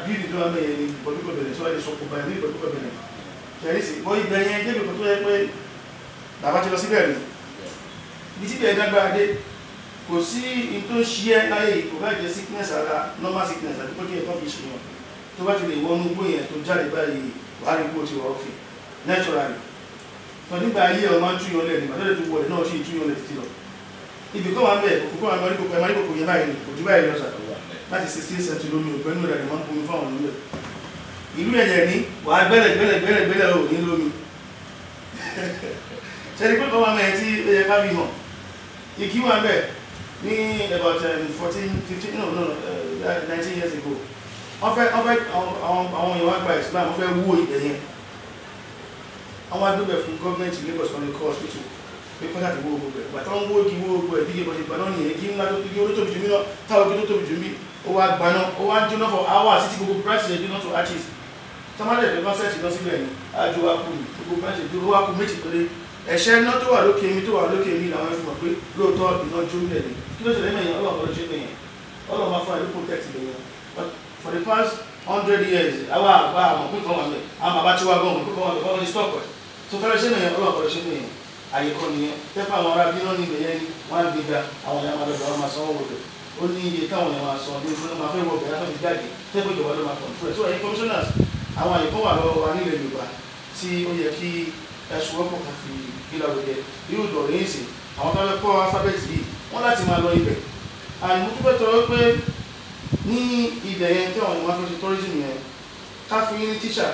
bíìlì tó wà mẹ́yẹ ní ìbọ̀dúkọ̀ bẹ̀rẹ̀ sọ́wọ́n lè sọkò báyìí ní ìbọ̀dúkọ̀ bẹ̀rẹ̀ ṣẹ̀rí sí bọ́ ibẹ̀ yẹn débi kan tó yẹ pé bàbá ti lọ síbẹ̀ rí. Ibi tí bẹ̀rẹ̀ dágbára dé, kò sí in tó ń ṣí ẹ́ láyé, kò bá jẹ́ sickness ara, normal sickness àti kó jẹ́ ẹ̀kọ́ fi ṣe yàn, tó bá ti lè wọnú igbó yẹn tó jáde báyìí, wàá rí kó ti wà okay naturally. Tó nígbà ayé ọ máa ń túyàn lẹ̀, nígbà tó lè tún wọlé náà sì túyàn lẹ̀ títí lọ. Ibì kan wà ń bẹ̀, òkú kan wà ń bẹ̀, ẹ̀ máa ní kòkò yẹn báyìí ni, kò jù báyìí lọ sà. Láti 16th century lómi ògbẹ́nu rẹ̀ ni wọ́n ń bomi fáwọn ìlú ẹ̀. Ìlú ẹ̀jẹ̀ ní wàá gbẹ́lẹ̀ gbẹ́lẹ̀ gbẹ́lẹ̀ gbẹ́lẹ̀ ò ní lómi. Ṣe pé kọ́ máa mẹ́rin tí ó yẹ ká fi hàn ìkí wà ń bẹ̀ ní about 14, 15, no, 19 years ago, wọ́n fẹ́ àwọn èèyàn wá gba Islam, wọ́n fẹ́ wó ibẹ̀ yẹn. Àwọn agbègbè fún gọ́ọ̀mẹ̀ntì Lagos kan ní kọ́ hospital pé kọ́sà ti wó gbogbo ẹ̀. Bàtà wọn wó igi, wó gbogbo ẹ̀ bí igi bọ̀ṣẹ̀ gbaná nìyẹn. Igi ńlá tó igi olótóbi jù mí lọ, táwọn igi tó tóbi jù mí, ó wá gbaná, ó wá ń jóná for hours títí gbogbo branches ẹ̀ jóná to ashes. Tọ́mọ́lẹ̀ fẹ́ kọ́sẹ̀tì lọ síbẹ̀ ni ájú wa kú ni gbogbo branches dúró, wá kú méjì péré. Ẹ̀ṣẹ́ iná tó wà lókè mi, tó wà lókè mi làwọn fi mọ̀ pé lóòótọ́ iná jó lẹ̀ ni. Kí ló ṣẹlẹ̀ mẹ́yìn? Ọlọ́run ló ṣe mẹ́yìn. Ọlọ́run máa fún àìlú protect ilẹ̀ yẹn. But for the past 100 years, àwa àgbà àmọ̀ pé kọ́ wà mẹ́, àwọn bàbá tí wà gan mọ̀ pé kọ́ wà mẹ́, kọ́ wọ́n ní stop ẹ̀ tó fẹ́rẹ́ ṣe mẹ́yìn. Ọlọ́run ló ṣe mẹ́yìn. Àyè kan nìyẹn tẹ́pẹ́ àwọn ará bí náà ní ibẹ̀ yẹn ni wọ́n á gbéga. Àwọn èèyàn máa lọ bẹ̀, wọ́n máa sanwó wọ̀bẹ̀. Ó ní iye táwọn èèyàn máa san ní ìfúnná máa fẹ́ wọ̀bẹ̀ láti fi jáde, tẹ́pẹ́ ìjọba ló máa control ẹ̀. So ẹ̀yin commissioners, àwọn àyè kan wà lọ́wọ́ wa nílẹ̀ Yorùbá tí ó yẹ kí ẹ̀sùn wọ́pọ̀ kan fi gbé lárugẹ. Yóò dọ̀rẹ́ yìí sí. Àwọn tó fẹ́ kọ́ alphabet yìí wọ́n láti máa lọ ibẹ̀. And mo tún fẹ́ tọrọ pé ní ibẹ̀ yẹn tí àwọn èèyàn fẹ́ ṣe tourism yẹn, ká fún yín ní tíṣà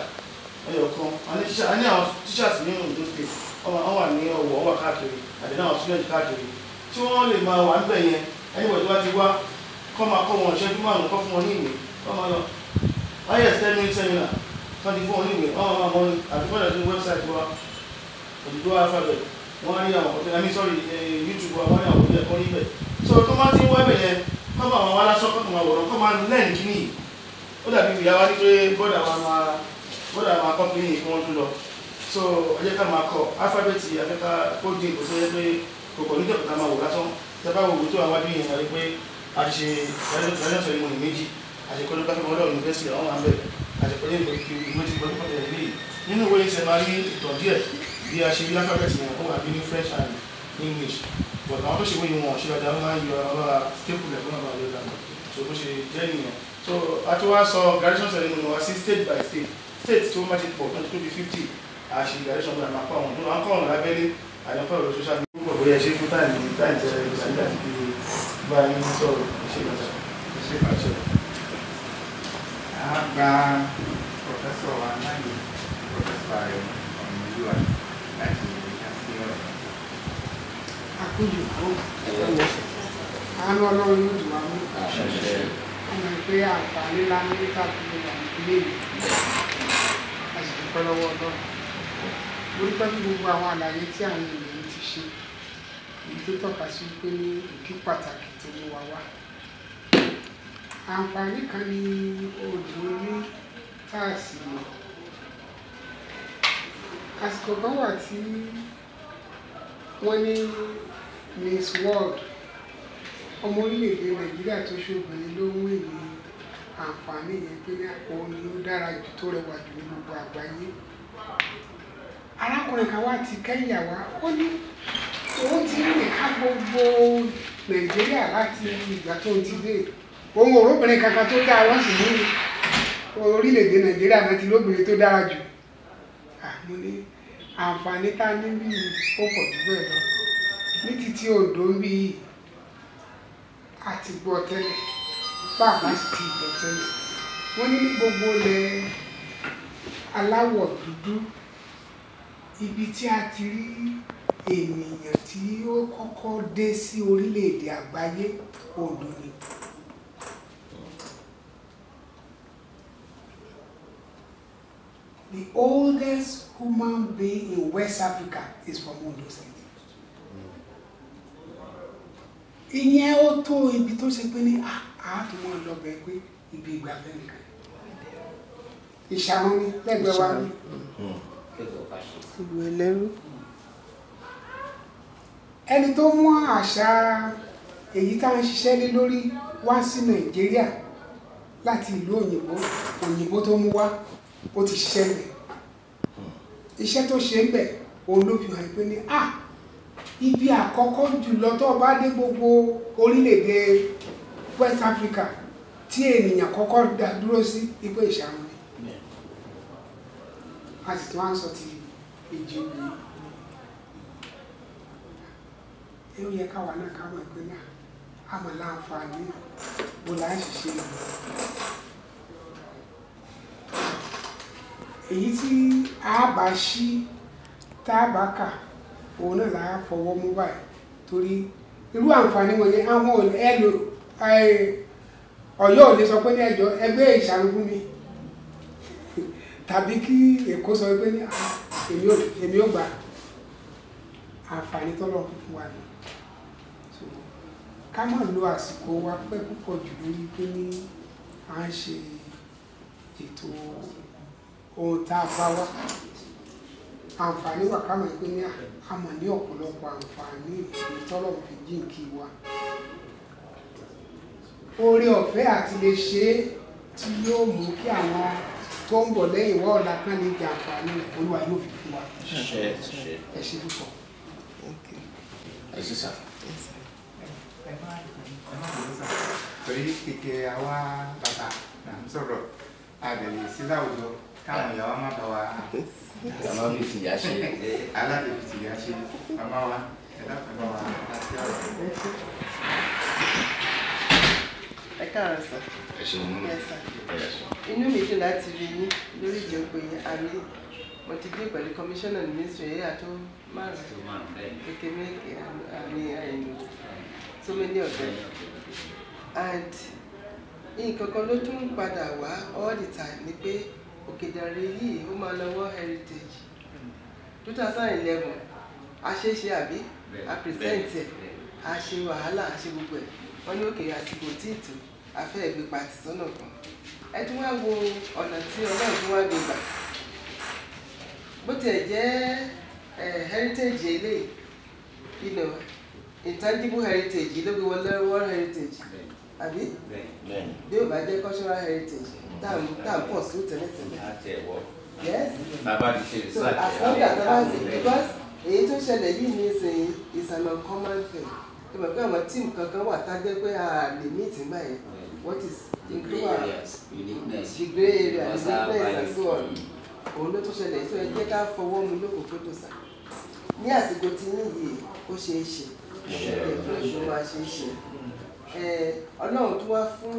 ẹyọ kan. A ní tíṣà, a ní àwọn teachers ní Ondo State, wọ́n wà ní Ọ̀wọ̀, wọ́n wà káàkiri, àti ní àwọn student káàkiri tí wọ́n lè máa wà níbẹ̀ yẹn. Anybody tó bá ti wá, kọ́ máa kọ́ wọn ìṣẹ́jú 5, kọ́ fún wọn ní ìwé, kọ́ máa lọ láyé 10-minute seminar, kọ́ ti fún wọn ní ìwé, wọ́n máa mọ àti kọ́ lọ sí website wa, Odùduwà alphabet, wọ́n á rí àwọn ọ̀tẹ́, I mean, sorry, YouTube wa, wọ́n á rí àwọn ọ̀tẹ́ ẹ̀kọ́ níbẹ̀. So tó máa ti ń wá bẹ̀ yẹn, kọ́ máa wá lásán, kọ́ máa wọ̀rọ̀, kọ́ máa learn kíní yìí. Ó dàbí ìyá wa ní pé bọ́dà wa máa bọ́dà máa kọ́ kíní yìí kí wọ́n tún lọ. So ẹ jẹ́ ká máa kọ́ alphabet yìí, afẹ́ká kó dín kò sí ẹ pé kò kọ̀ níjọba ká máa wò lásán. Tẹ́ bá wo òwe tó wà wájú yẹn, wà pé a ti ṣe graduation ceremony méjì, a ṣe kọ́lé káfíńmọ́ ọlọ́run university àwọn wà ń bẹ̀, a ṣe kọ́lé ìwé tí gbọ́dọ̀ pàtàkì lè yìí. Nínú ìwé yìí ṣe máa rí ìtàn díẹ̀ bí a ṣe rí alphabet yẹn, ó wà bí ní French and English, but àwọn tó ṣe wéyìn wọn ṣe dáadáa, wọ́n máa ń yọ àwọn lára staple ẹ̀ fún àwọn àlejò dànù. So bó ṣe jẹ́ nìyẹn. So a ti wá sọ graduation ceremony wa sí state by state. State tó má ti pọ̀ tó ti tó bí 50, a ṣe graduation náà, máa kọ́ àwọn ọ̀dọ́, à ń kọ́ ọ̀nà lábẹ́lé, àyànkọ́ ọ̀rọ̀ social media. Púpọ̀ bóyá ṣe fún táìmù táìmù tẹ ìgbàlódé àti fi bá yín sọ̀rọ̀, ṣe gbàgbà ṣe pàṣẹ. A gba professor wa láàyè, Professor Aremu Ọ̀nàlúwà, láti dá sí ọ̀rọ̀. Àkójọ kó àánú Ọlọ́run yóò dùn wá mú. Ọmọ ìpè àǹfààní ńlá ní káàkiri wà ní ilé ìwé, a sì dúpẹ́ lọ́wọ́ Ọlọ́run. Mo dúpẹ́ fún gbogbo àwọn àlàyé tí àwọn ènìyàn ti ṣe, èyí tó tọ́ka sí pé ní ìdí pàtàkì tó mú wa wá. Àǹfààní kan ní odò ní táàsì mọ̀. Àsìkò kan wà tí wọ́n ní Miss World, ọmọ orílẹ̀-èdè Nàìjíríà tó ṣòbìnrin ló ń wé ní àǹfààní yẹn pé ní òun ni ó dára jù, tó rẹwà jù ní gbogbo àgbáyé. Arákùnrin kan wá ti Kẹ́ńyà wá, ó ní òun ti rìn ká gbogbo Nàìjíríà láti ìgbà tó ń ti dé, òun ò róbìnrin kankan tó dáa, wọ́n sì ní orílẹ̀-èdè Nàìjíríà náà ti lóbìnrin tó dára jù. Mo ní àǹfààní tá a ní bí ó pọ̀ jù bẹ́ẹ̀ lọ. Ní títí Oǹdó ń bí a ti gbọ́ tẹ́lẹ̀, bàbá sì ti gbọ́ tẹ́lẹ̀, wọ́n ní ní gbogbo ilẹ̀ aláwọ̀ dúdú, ibi tí a ti rí ènìyàn tí ó kọ́kọ́ dé sí orílẹ̀-èdè àgbáyé, Oǹdó ni. The oldest human being in West Africa is from Ondo State. Ìyẹn ó tó ibi tó ṣe pé ní àátúmọ̀ lọ́bẹ̀ pé ibi ìgbafẹ́ nìkan. Ìṣàrun ni lẹ́gbẹ̀ẹ́ wa ní. Ìlú ẹlẹ́rú. Ẹni tó mú àṣà èyí tá à ń ṣiṣẹ́ lé lórí wá sí Nàìjíríà láti ìlú òyìnbó, òyìnbó tó mú wá, ó ti ṣiṣẹ́ ń bẹ̀. Iṣẹ́ tó ṣe ń bẹ̀ òun ló fi hàn pé ní ibi àkọ́kọ́ jùlọ tó bá dé gbogbo orílẹ̀-èdè West Africa tí ènìyàn kọ́kọ́ dá dúró sí, ipò Ìṣàrun ni. A sì tún wá ń sọ ti Èjì Ogbè. Ó yẹ káwa náà ká mọ̀ pé náà a mọ̀ láǹfààní bó la ń ṣiṣẹ́ ìlú. Èyí tí a bá ṣí tá a bá kà, òun náà là á fọwọ́ mú báyìí, torí irú àǹfààní wọ̀nyẹn àwọn ẹlò Ọ̀yọ́ ò lè sọ pé ní ẹjọ́ ẹgbẹ́ Ìṣàrun fún mi, tàbí kí Èkó sọ pé ní èmi ò gbà. Àǹfààní tọ́lọ́ fún wa ni. So ká má lo àsìkò wa pẹ́ púpọ̀ jù lórí pé ní à ń ṣe ètò ohun tá a bá wá. Àǹfààní wà ká mọ̀ pé ní a mọ̀ ní ọ̀pọ̀lọpọ̀ àǹfààní èyí tọ́lọ́ fi jíǹkí wa. Oore ọ̀fẹ́ àti lè ṣe é tí yóò mú kí àwọn tó ń bọ̀ lẹ́yìn wá ọ̀la kan lè jẹ àǹfààní rẹ̀, Olúwa yóò fi fún wa. Ẹ ṣé púpọ̀. Ẹ ṣé sà. Ẹ má bínú sà, torí kékeré àwa bàbá là ń sọ̀rọ̀, a lè lè sí láwùjọ káwọn ìyàwó má bá wa. Màmá fi tìyà ṣe. Aláàbò fi tìyà ṣe màmá wa, ẹ Dákun, bá wa dá sí ọ̀rọ̀. Ẹ káàárọ̀ sir. Ẹ ṣeun mú. Yes, sir. Inú mi dùn láti rí yín lórí ìjókòó yìí. Àmì mo ti dé pẹ̀lú commissioner ní ministry yìí àtó márùn-ún kékeré méjì àmì àìní so many of them, and nǹkan kan ló tún padà wá all the time ni pé Òkè Ìdànrè yìí ó máa lọ World Heritage 2011. A ṣe é ṣe àbí a present ẹ̀, a ṣe wàhálà, a ṣe gbogbo ẹ̀, wọ́n ní òkè àsìkò tí ìtò a fẹ́ gbé pàtì sọ́nà kan. Ẹ tún wá wo ọ̀nà tí Ọlọ́run tún wá gbé gbà, bó tiẹ̀ jẹ́ heritage eléyìí, intangible heritage ló gbé wọlé World Heritage, àbí bí ó bá jẹ́ cultural heritage tá à ń pọ̀ sí tẹ́lẹ̀tẹ́lẹ̀. Yes, so as long as that is, because èyí tó ṣẹlẹ̀ yìí ní ìsìn is an uncommon thing. Ẹ mọ̀ pé àwọn team kankan wà tá a jẹ́ pé a lè meet nígbà yẹn, what is the grey areas, uniqueness, the grey area, uniqueness and so on. Òun ló tún ṣẹlẹ̀, tó ẹ jẹ́ ká fọwọ́ mu lókòókòdò sà ní àsìkò tí yín yìí, ó ṣeé ṣe ló máa ṣe é ṣe. Ọlọ́run tó wá fún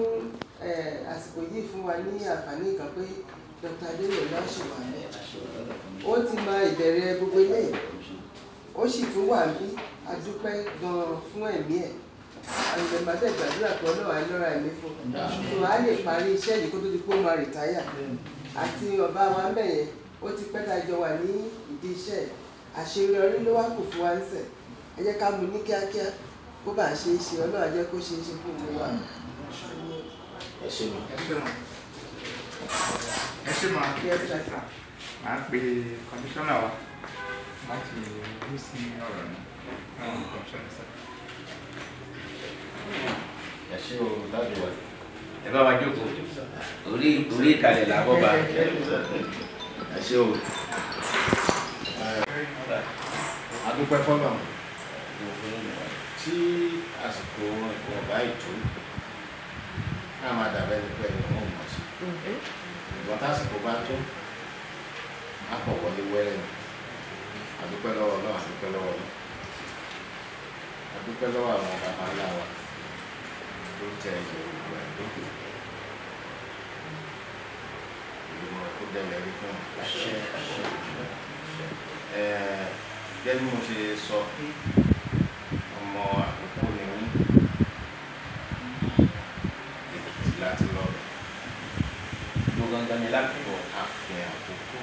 àsìkò yìí fún wa ní àǹfààní kan pé Dr. Adéyọ̀lá ṣì wà ní, ó ti máa ìbẹ̀rẹ̀ gbogbo eléyìí, ó sì tún wà ní. Adúpẹ́ gan-an fún ẹ̀mí ẹ̀. Àgbẹ̀mọdé gbàdúrà pé Ọlọ́run á lọ́ra ẹ̀mí fún un tó a lè parí iṣẹ́ yìí kó tó di pé ó máa rìtáyà. Àti ọba wa ń bẹ̀ yẹn, ó ti pẹ́ tá a jọ wà ní ìdí iṣẹ́ ẹ̀. Àṣeyọrí ló wá kù fún wa ń sẹ̀. Ẹ jẹ́ ká mú ní kíákíá kó bá ṣe é ṣe. Ọlọ́run á jẹ́ kó ṣe é ṣe fún gbogbo wa. Ẹ ṣe mọ. Ẹ ṣe mọ. Yes, sir. Màá pe kọmíṣánná wa láti rú sí ọ̀rọ̀ náà. Àwọn kọmíṣánná sir. Ẹ ṣe o, dájú wa. Ẹ bá wa jókòó, orí orí ìkàlẹ̀ làbọ̀ bá. Ẹ ṣe o. Adúpẹ́ fọ́nà tí àsìkò ọ̀bá ètò náà máa dàbẹ́ ní pẹ́ ní wọ́n mọ̀ sí. Ìgbọ́n tásìkò bá tó, á pọ̀ wọlé wẹ́rẹ́ ni. Adúpẹ́ lọ́wọ́ Ọlọ́run, adúpẹ́ lọ́wọ́ Ọlọ́run. Adúpẹ́ lọ́wọ́ àwọn bàbá ńlá wa tó tẹ Yorùbá lókè. Ìgbìmọ̀ kó dẹ̀lẹ̀ rí fún wọn. Gẹ́gẹ́ bí mo ṣe sọ, ọmọ Àkókó ni mí, Èkìtì láti lọ rẹ̀. Mo gangan ni lákòókò. Ààfin Àkókó.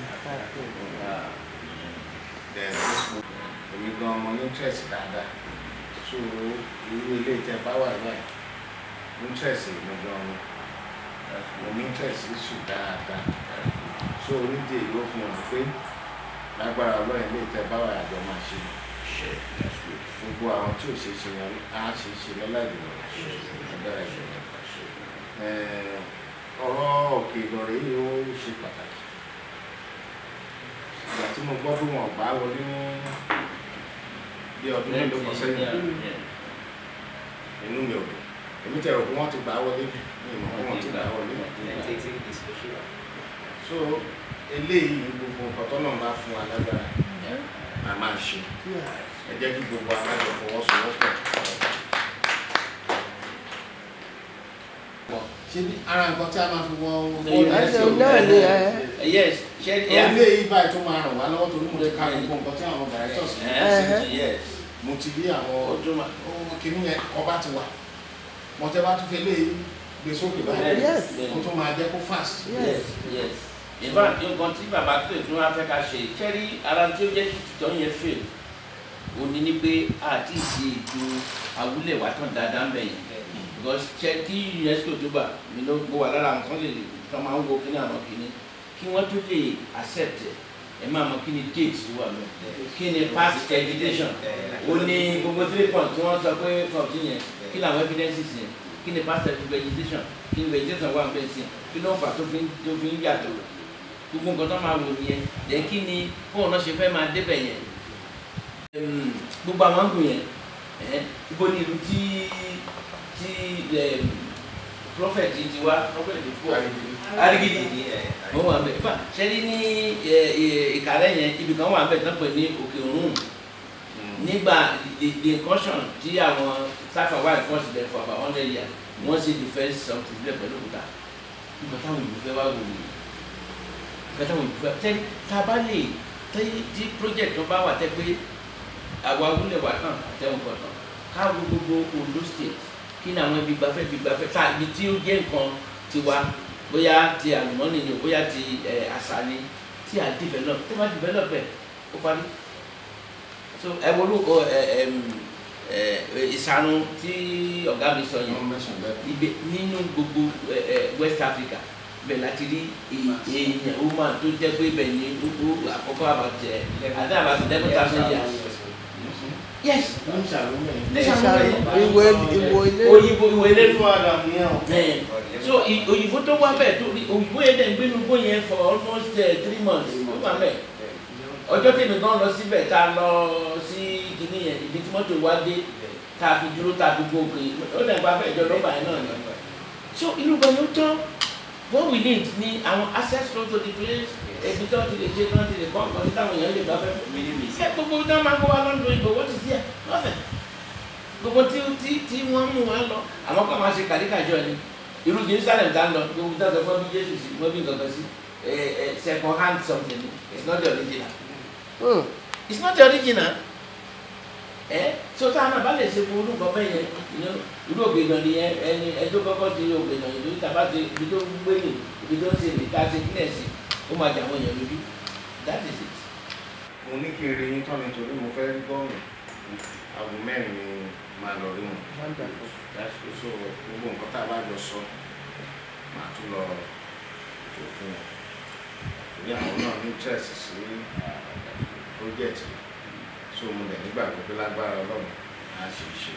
Then èmi gan ọmọ ní interest dáadáa. So irú ilé ìtẹ́ bá wà báyìí, interest mi gan ni. Mo ní interest issue dáadáa. So onídìí èyí ó fi hàn pé lágbára Ọlọ́run ilé ìtẹ́ bá wà àjọ máa ṣe. Gbogbo àwọn tí ò ṣe é ṣe yẹn á ṣe é ṣe lọ́lá ìgbìmọ̀ agbára ìgbìmọ̀. Ọ̀rọ̀ Òkè Ìdànrè yìí ó ṣe pàtàkì. Ìgbà tí mo gbọ́ pé wọn ò bá wọlé ní bí ọdún mélòó kan sẹ́yìn, inú mi ò dùn. Èmi tẹ̀rọ pé wọ́n ti gbà wọlé, mi ò mọ̀ pé wọ́n ti gbà wọlé. So eléyìí gbogbo nǹkan tọ́lọ́run bá fún wa lágbára a máa ṣe. Ẹ jẹ́ kí gbogbo alájọ fọwọ́sowọ́pọ̀. Ṣé bí ara nǹkan tí a máa fi wọ náà ni ẹ. Yes, ṣe eléyìí báyìí tó máa ràn wá lọ́wọ́ torí mo ti ka gbogbo nǹkan tí àwọn directors Yes. mo ti rí àwọn kìnìún yẹn ọba ti wà. Mo tẹ́ bá tún fi eléyìí gbé sókè báyìí, Yes. ó tún máa jẹ́ kó fast. Yes, yes. In fact, nǹkan tí bàbá tó tún wá fẹ́ ká ṣe, ṣẹ́rí ara tí ó jẹ́ kí tìtọ́ yẹn fail, ó ní ní pé àti ìṣe ètò awúlẹ̀ wà tán dáadáa ń bẹ̀ yẹn. Because ṣe kí UNESCO tó gbà mí ló gbó wà lára nǹkan lè tán máa ń wo kíní àwọn kíní kí wọ́n tó lè accept ẹ̀, ẹ máa mọ kí ni date tó wà lọ, kí ni past vegetation, ó ní gbogbo 3 point tí wọ́n sọ pé kọ̀ọ̀tì yẹn, kí làwọn evidences yẹn, kí ni past vegetation, kí ni vegetation wà ń bẹ̀ sí, kí ló ń fà tó fi ń yàtọ̀, gbogbo nǹkan tó máa wò nìyẹn. Then kí ni bóun náà ṣe fẹ́ máa débẹ̀ yẹn, gbogbo àwọn àgùn yẹn, ibo ni ìlú tí prophet ti wá, prophet kú Arigidi mo wà bẹ fa sẹ́ni ní Ìkàrẹ́ yẹn, ibì kan wà bẹ tán pè ní Òkè Òrùn. Nígbà the incursion tí àwọn Táfà wà enforce there for about 100 years, wọ́n ṣe defence something sílẹ̀ pẹ̀lú òkúta. Nǹkan táwọn òyìnbó fẹ́ wá wò ni. Nǹkan táwọn òyìnbó fẹ́ tẹ́ tá a bá lè tí project tó bá wà tẹ́ pé àwa wúlẹ̀ wà tán àtẹ̀wọ̀n kọ̀ọ̀kan káwo gbogbo Ondo State kí ni àwọn ibi gbafẹ́ tá ibi tí ó jẹ́ nǹkan tiwa, bóyá ti àlùmọ́nì ni o, bóyá ti àṣà ni, tí a develop, tí wọ́n develop ẹ̀ ó parí. So ẹ wo lóko Ìsàrun tí ọ̀gá mi sọ yẹn, ibẹ̀ nínú gbogbo West Africa bẹ́ẹ̀ láti rí èèyàn woman tó jẹ́ pé bẹ́ẹ̀ ni gbogbo àkọ́kọ́ àbàtẹ̀ àti àbàtẹ̀ 11,000 years. Yes. Òyìnbó ìwé ilé. So òyìnbó tó wá bẹ́ẹ̀ tó òyìnbó yẹn dẹ̀ ń gbénu gbó yẹn for almost 3 months ó wà bẹ́ẹ̀. Ọjọ́ tèmi gan lọ síbẹ̀ tá a lọ sí kinní yẹn, ibi tí mọ́tò wá dé tá a fi dúró tá a fi gòkè ó dẹ̀ gba fẹ́ ìjọ lọ́gbà yẹn náà ni. So irú gan yóò tán. What we need ni àwọn access road to the place, ebi tí wọ́n ti lè ṣe, tí wọ́n ti lè kọ́ nǹkan tí táwọn èèyàn lè gbà fẹ́. Ṣé gbogbo tí wọ́n máa ń kó wa lọ́dún ìbò, what is there? Nothing. Gbogbo tí wọ́n mú wa lọ, àwọn kan máa ṣe kàríkàjọ ni. Irú Jerusalem tá ń lọ, gbogbo tí wọ́n sọ fún bí Jésù sí, wọ́n bí nǹkan kan sí, second hand something, it's not the original. It's not the original. So táwọn náà bá lè ṣe gbogbo nǹkan bẹ́ẹ̀ yẹn, irú Ògèdàn nìyẹn, ẹni ẹjọ́ kọ́kọ́ ti Ògèdàn ìlú tàbá ti ibi tó gbé ní ibi tó ń ṣe lè ká ṣe kílẹ̀ sí, ó máa jà àwọn èèyàn lójú. That is it. Mo ní kí n rí yín tán nítorí mo fẹ́ rí gómìnà. Aago 4 ni màá lọ rí wọn. So gbogbo nǹkan tá a bá jọ sọ, màá tún lọ tó fún wọn. Torí àwọn náà ní interest sí project yìí. So mo dẹ̀ nígbàgbọ́ pé lágbára Ọlọ́run á ṣe ṣe.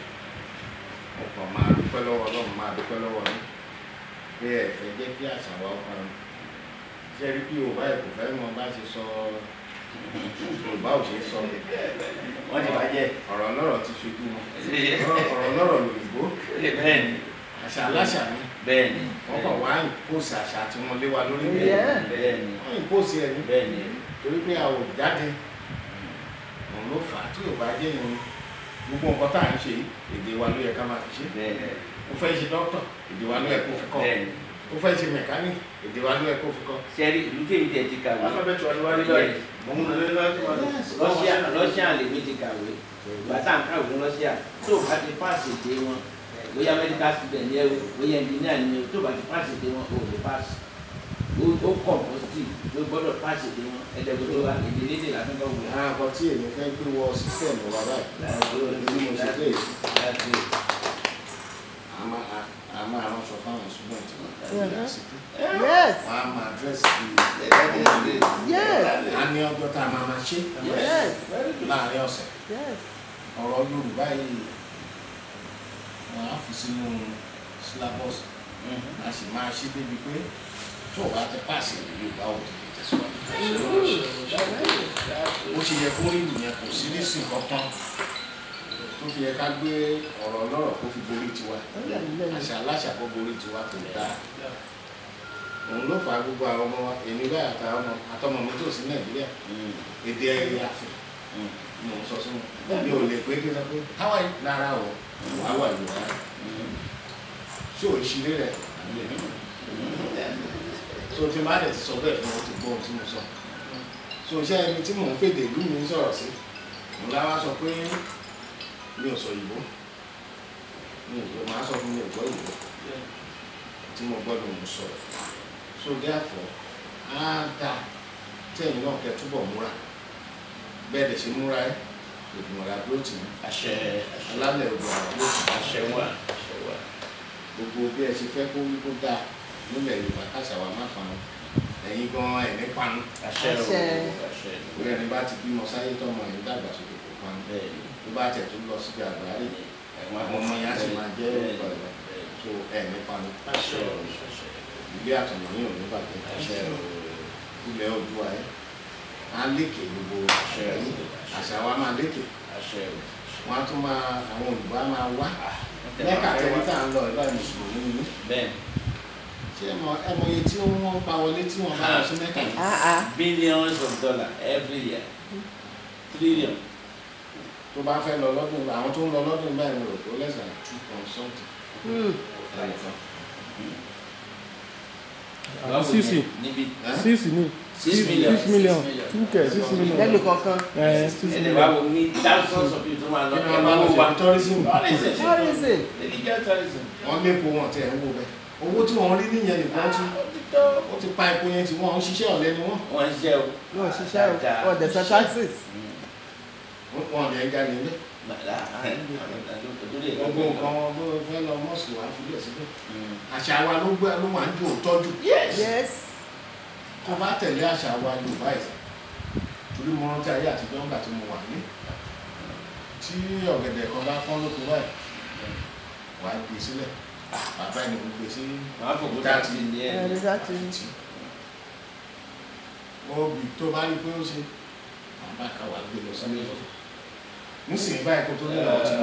Mo kàn máa dúpẹ́ lọ́wọ́ Ọlọ́run, máa dúpẹ́ lọ́wọ́ yín pé ẹ fẹ́ jẹ́ kí àṣà wa ó parun. Ṣé rí bí Yorùbá ẹ̀ kò fẹ́ mọ bá ṣe sọ Yorùbá ò ṣe é sọ. Wọ́n ti bàjẹ́. Ọ̀rọ̀ ọlọ́rọ̀ ti ṣojú wọn. Ọ̀rọ̀ ọlọ́rọ̀ lòyìnbó. Bẹ́ẹ̀ni. Àṣà aláṣà ni. Bẹ́ẹ̀ni. Wọ́n kàn wá ìpòsì àṣà tí wọ́n lé wa lórí. Bẹ́ẹ̀ni. Wọ́n ìpòsì ẹ̀ ní. Bẹ́ẹ̀ni. Torí pé a ò jáde. Òun ló fà á tí Yorùbá jẹ́ ìrìn. Gbogbo nǹkan tá à ń ṣe èdè wa ló yẹ ká máa fi ṣe. Ó fẹ́ ṣe dókítà, èdè wa ló yẹ kó fi kọ́. Ó fẹ́ ṣe mẹkáníìkì, èdè wa ló yẹ kó fi kọ́. Ṣẹ́rí ìlú tèmi tẹ̀ ti kàwé. Russia lèmi ti kàwé. Ìgbà tá à ń kàwé ní Russia, tó o bá ti pass èdè wọn, bóyá medical student ni ẹ o, bóyá engineer ni ẹ o, tó o bá ti pass èdè wọn, o ò lè pass. Ó compulsory ló gbọ́dọ̀ pass èdè wọn. Ẹ̀dẹ̀gbọ́dọ̀ wa èdè lédè la fi ń kọ́ wò. Àkọ́ tí èmi fẹ́ gbé wọ sísẹ̀mù wa báyìí bí mo ṣe dé yìí. A máa ránṣọ fáwọn student wa yunifásitì. Yes. Wọ́n á máa dress bí Yes. A ní ọjọ́ tá a máa máa ṣe Yes. láàárín ọ̀sẹ̀. Yes. Ọ̀rọ̀ Yorùbá yìí wọ́n á fi sínú syllabus. A sì máa ṣe débi pé tó o bá ti pàṣẹ ìlú Yorùbá ò ti lè tẹ̀síwájú. Ó ṣe yẹ kó rí nìyẹn, kò sí nísìn kankan tó fi yẹ ká gbé ọ̀rọ̀ ọlọ́rọ̀ kó fi borí tiwa. Àṣà aláṣà kó borí tiwa kò dáa. Òun ló fà á gbogbo àwọn ọmọ wa, èmi báyìí àtàwọn ọmọ àtọmọ mi tó sí Nàìjíríà, èdè ẹ̀yà àfẹ́ ni mò ń sọ sí wọn. Mi ò lè pé kí n sọ pé how are you? Rárá o, how are you? Rárá. Ṣé ò ń ṣeré rẹ̀? So tí má dẹ̀ ti sọ bẹ́ẹ̀ fún ọ ti gbọ́ ohun tí mo sọ. So ṣé ẹni tí mò ń fèdè ìlú mi ń sọ̀rọ̀ sí? Mo láwa sọ pé mi ò sọ ìbò. Mi ò gbọ́, màá sọ fún mi ò gbọ́ ìbò. Tí mo gbọ́ ni mo sọ̀rọ̀ fún. So therefore, á dà tí ẹ̀yin náà kẹ́ túbọ̀ múra. Bẹ́ẹ̀ lè ṣe múra ẹ́, ìgbìmọ̀ rẹ̀ àdúró tì mí. Àṣẹ. Alálẹ̀ odò àdúró tì mí. Àṣẹ wà. Àṣẹ wà. Gbogbo bí ẹ ṣe fẹ́ kó wí kó dáa nílẹ̀ Yorùbá káṣà wa má parun. Ẹ̀yin gan-an ẹ̀ ní parun. Àṣẹ o. Àṣẹ. Orí ẹni bá ti bímọ sáyé tọmọ ẹ̀ ń dàgbàsókè kò parun. Tó bá tẹ̀ tó lọ síbi àgbáyé, àwọn ọmọ yẹn á sì máa jẹ́ Yorùbá ìwà. So ẹ̀ ní parun. Àṣẹ o. Ilé àtọ̀nà yìí ò ní bàjẹ́. Àṣẹ o. Ilẹ̀ Oòduà ẹ̀ á lékè gbogbo àṣà wa máa lékè. Àṣẹ o. Wọ́n á tún máa àwọn Yorùbá máa wá. Mẹ́kà tẹ́lẹ̀ tá à ń lọ ìlú Mùsùlùmí ni. Bẹ́ẹ̀ni. Ṣé ẹ mọ iye tí wọ́n pa wọlé tí wọ́n bá lọ sí Mẹ́kà yìí? Billions of dollars every year. Trillion. Tó bá fẹ́ lọ lọ́dún, àwọn tó ń lọ lọ́dún báyìí rò tó less than 2 point something. Six ni 6 million 2K 6 million. Lẹ́nu kankan. Ẹnì wa wo ní thousands of people tó máa lọ ẹ máa wò wá. Tourism. Tourism. Religious tourism. Wọ́n lépo wọn tẹ̀ ń wò bẹ́ẹ̀. Owó tí wọ́n rí níyẹn nìkan tí ó ti pa epo yẹn tí wọ́n ń ṣiṣẹ́ ọ̀lẹ ni wọ́n. Wọ́n ń ṣiṣẹ́ o. Wọ́n ń ṣiṣẹ́ o. Wọ́n dẹ̀ san taxes. Wọ́n lè ń jalè ńlẹ̀. Gbogbo nǹkan wọn bó fẹ́ lọ mọ́ọ̀sì wá fi lẹ̀ síbẹ̀. Àṣà wa ló gbé ló wà ń jò tọ́jú. Yes. Tó bá tẹ̀lé àṣà wa Yorùbá yìí, torí mo rántí ayé àtijọ́ ńgbà tí mo wà ní. Tí ọ̀gẹ̀dẹ̀ kan bá pọ́n lóko báyìí, wàá gbé sílẹ̀. Bàbá ẹni gbé sí ìdáàtì ní. Obì tó bá rí pé ó ṣe, bàbá kan wàá gbé lọ sílé. Nísìnyí báyìí kó tó ní lọ́wọ́ tí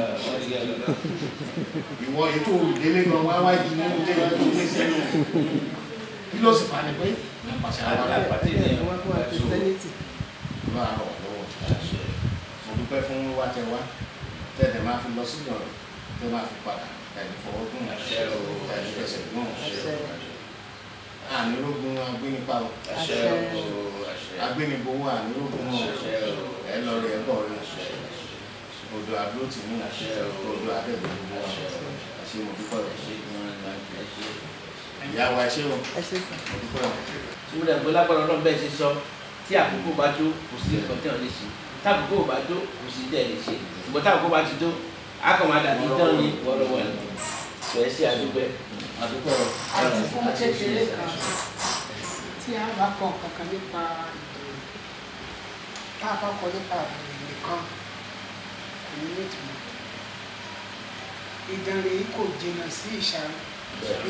ìwọ ètò ìdílé gan wá wá ìdí nínú ilé ìwé tó ní sínú. Kí ló sì fà ní pé àpàṣẹ àwọn àpàtì ní Wọ́n fún wa Christianity. Ló àrọ̀ lọ́wọ́. Mo dúpẹ́ fún wa tẹ wá tẹ̀lé máa fi lọ sí ìyọ̀rọ̀ tẹ máa fi padà ẹni fọwọ́ gùn ẹni fẹsẹ̀ gùn. Ànírógun agbénipa o. Agbénigbowó ànírógun o. Ẹ lọ rí ẹ bọ̀ rí. Odò àdúró tì mú odò àdẹ́gbẹ̀ gbogbo wa. Ẹ ṣé, mo dúpẹ́ o. Ìyá wa ẹ ṣé o. Mo dúpẹ́ o. Ṣùgbọ́n ẹ̀gbọ́n lágbára Ọlọ́run bẹ́ẹ̀ ṣe sọ, tí àkókò bá tó kò sí nǹkan tí wọ́n lè ṣe, tí àkókò bá tó kò sí tẹ̀ lè ṣe, ṣùgbọ́n tí àkókò bá ti tó a kàn máa dàbí tán ní wọ́rọ́wọ́ ni. Sọ ẹ ṣé àdúpẹ́. Àdúpẹ́ o. Àti fún kékeré kan tí a bá kọ kankan nípa ìdòwò, tá a bá kọ nípa ìdòwò nìkan kò ní nítumọ̀. Ìdànrè yìí kò jìnnà sí Ìṣàrò,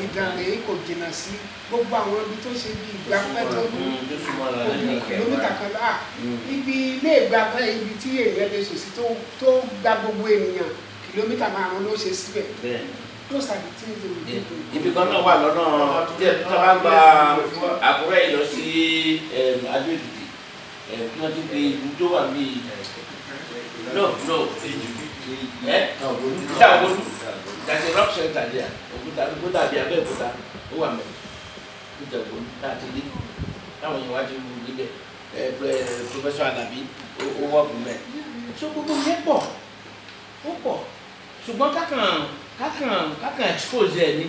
Ìdànrè yìí kò jìnnà sí gbogbo àwọn ibi tó ṣe bí ìgbafẹ́ tó ojú kìlómítà kan lọ. Ibi ilé ìgbafẹ́, ibi tí èèyàn lè sòsí tó gba gbogbo ènìyàn, kìlómítà 5 ló ṣe síbẹ̀. Those are the things they will do. Ibi kan náà wà lọ́nà tí a bá gba Àkúrẹ́ yìí lọ sí Adó Èkìtì, kí wọ́n ti pe ibi tó wà bíi no ìta Ògbólú, there's a rock shelter there. Òkúta òkúta àbí Abẹ́òkúta ó wà mẹ́ òkúta Ògbólú tá a ti rí táwọn èèyàn wá ti wù níbẹ̀. Professor Alabi ó wọ́ọ̀kù mẹ́. So gbogbo yẹn pọ̀, ó pọ̀, ṣùgbọ́n kákan expose ẹ̀ ni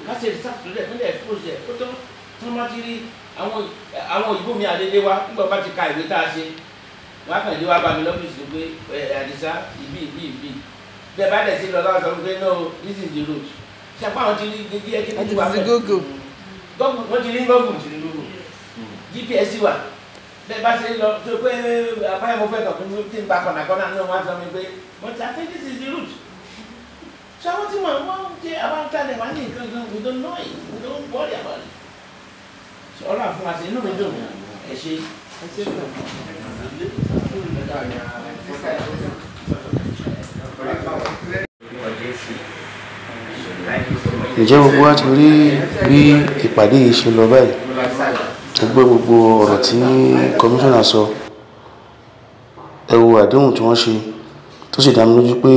ká ṣe research lórí ẹ̀, kó lè expose ẹ̀ kó tó tí wọ́n bá ti rí àwọn òyìnbó mi àdédé wa nígbà bá ti ka ìwé tá a ṣe, wọ́n á kàn dé wá bá mi lọ́fíìsì pé Àdìsá ibi ibi ibi bẹ́ẹ̀ bá dẹ̀ sí lọ lọ́wọ́ sọ pé no, this is the route. Ṣe àpá àwọn ti rí díẹ̀ kí ní wà bẹ́ẹ̀ Google, wọ́n ti rí Google, GPS wà bẹ́ẹ̀ bá ṣe lọ tó pé àbáyọ̀ mo fẹ́ kàn fún mi tí n bá kọ̀nàkọ́nà náà wọ́n á sọ mi pé but I think this is the route. So àwọn tí wọ́n ṣe àwọn àtàlẹ̀ wà ní nǹkan gan, we don't know it, we don't worry about it. So ọlọ́run fún wa ṣe, inú mi dùn, ẹ ṣé. Ẹ ṣé sir. Ǹjẹ́ gbogbo wa ti rí bí ìpàdé yìí ṣe lọ báyìí? Ẹ gbọ́ gbogbo ọ̀rọ̀ tí kọmíṣánná sọ, ẹ wo àdéhùn tí wọ́n ṣe tó sì dá mi lójú pé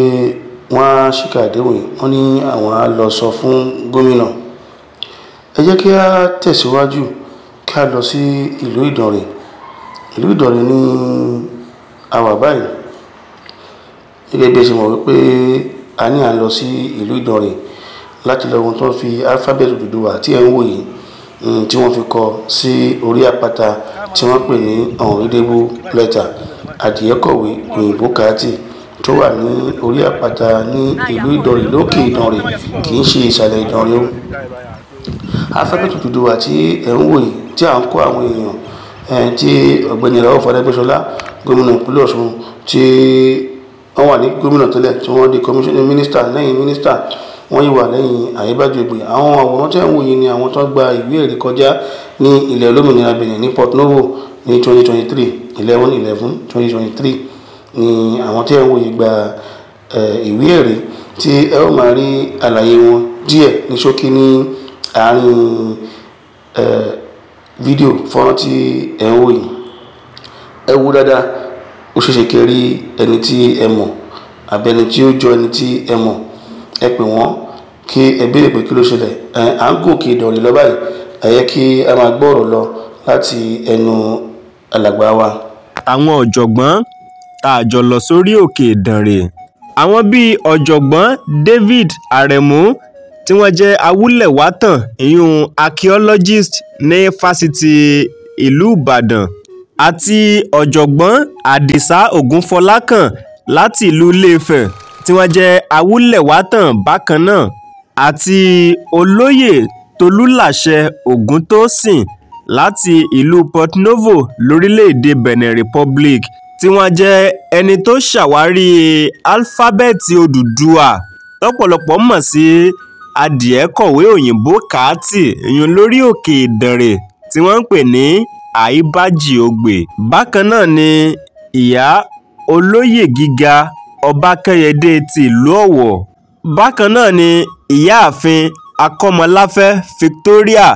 wọ́n á ṣìkà àdéhùn yìí. Wọ́n ní àwọn á lọ sọ fún gómìnà. Ẹ jẹ́ kí a tẹ̀síwájú kí a lọ sí ìlú Ìdànrè. Ìlú Ìdànrè ní a wà báyìí. Gẹ́gẹ́ bí ẹ ṣe mọ̀ wípé a ní à ń lọ sí ìlú Ìdànrè láti lọ ohun tó ń fi alphabet Odùduwà tí ẹ̀ ń wò yìí tí wọ́n fi kọ sí orí àpáta tí wọ́n pè ní unreadable letter, adìẹ́kọ̀wé òyìnbó kàátì, tó wà ní orí àpáta ní ìlú Ìdànrè, lókè Ìdànrè, kì í ṣe ìsàlẹ̀ Ìdànrè o. Alphabet Odùduwà tí ẹ̀ ń wò yìí tí à ń kó àwọn èèyàn tí ọ̀gbẹ́ni Rauf Arẹ́gbẹ́ṣọlá, gómìnà ìpínlẹ̀ Ọ̀ṣun, tí wọ́n wà ní gómìnà tẹ́lẹ̀, tí wọ́n di commissioner minister, lẹ́yìn minister wọ́n yìí wà lẹ́yìn Àyíbájú Ìgbè. Àwọn àwòrán tẹ́ ń wò yìí ni àwọn tó gba ìwé ẹ̀rí kọjá ní ilẹ̀ olómìnira Benin ní Port Novo ní 2023, 11/11/2023 ni àwọn tẹ́ ń wò yìí gba ìwé ẹ̀rí, tí ẹ ó máa rí àlàyé wọn díẹ̀ ní ṣókí ní àárín fídíò fọ́nrán tí ẹ ń wò yìí. Ẹ wo dáadáa, Ó ṣeéṣe kí ẹ rí ẹni tí ẹ mọ̀ àbí ẹni tí ó jọ ẹni tí ẹ mọ̀. Ẹ pè wọ́n kí ẹ béèrè pé kí ló ṣẹlẹ̀. À ń gòkè Ìdànrè lọ báyìí. Ẹ yẹ kí a máa gbọ́ ọ̀rọ̀ lọ láti ẹnu alàgbà wa. Àwọn ọ̀jọ̀gbọ́n tá a jọ lọ sórí òkè Ìdànrè, àwọn bíi ọ̀jọ̀gbọ́n David Aremu tí wọ́n jẹ́ awúlẹ̀wátàn ìyún archaeologist ní fásitì ìlú Ìbàdàn, àti ọ̀jọ̀gbọ́n Àdìsá Ògúnfọlákàn láti ìlú Ilé-Ifẹ̀ tí wọ́n jẹ́ awúlẹ̀wátàn bákan náà, àti olóyè Tolúlàṣẹ Ògúntósìn láti ìlú Port Novo lórílẹ̀‐èdè Benin Republic tí wọ́n jẹ́ ẹni tó ṣàwárí álífábẹ́ẹ̀tì Odùduwà tọ́pọ̀lọpọ̀ mọ̀ sí adìẹ́kọ̀wé òyìnbó kàátì ìyún lórí òkè Ìdànrè tí wọ́n ń pè ní Àìbájì Ogbè. Bákan náà ni ìyá olóyè gíga Ọbákẹ́yẹdé ti ìlú Ọ̀wọ̀. Bákan náà ni ìyáàfin Akọ́mọláfẹ́ Victoria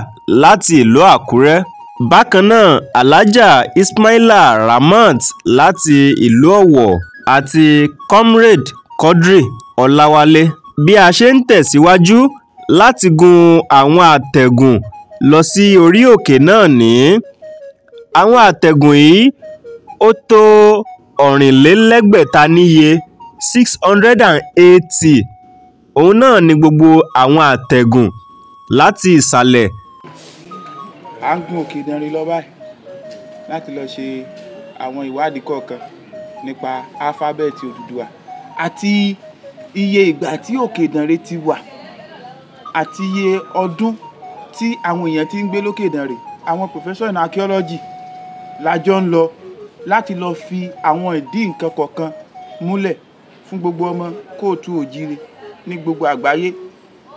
láti ìlú Àkúrẹ́. Bákan náà Alhaja Ismaila Ramat láti ìlú Ọ̀wọ̀ àti Comrade Quadri Ọláwálé. Bí a ṣe ń tẹ̀síwájú láti gun àwọn àtẹ̀gùn lọ sí orí òkè náà ní àwọn àtẹ̀gùn yìí ó tó 680 níye, 680. Òun náà ni gbogbo àwọn àtẹ̀gùn láti ìsàlẹ̀. À ń gun òkè Ìdànrè lọ báyìí láti lọ ṣe àwọn ìwádìí kọ̀ọ̀kan nípa álífábẹ́ẹ̀tì Odùduwà àti iye ìgbà tí òkè Ìdànrè ti wà àti iye ọdún tí àwọn èèyàn ti ń gbé lókè Ìdànrè. Àwọn professor in archaeology la jọ ń lọ láti lọ fi àwọn ìdí nǹkan kọ̀ọ̀kan múlẹ̀ fún gbogbo ọmọ kóòtù òjíire ní gbogbo àgbáyé,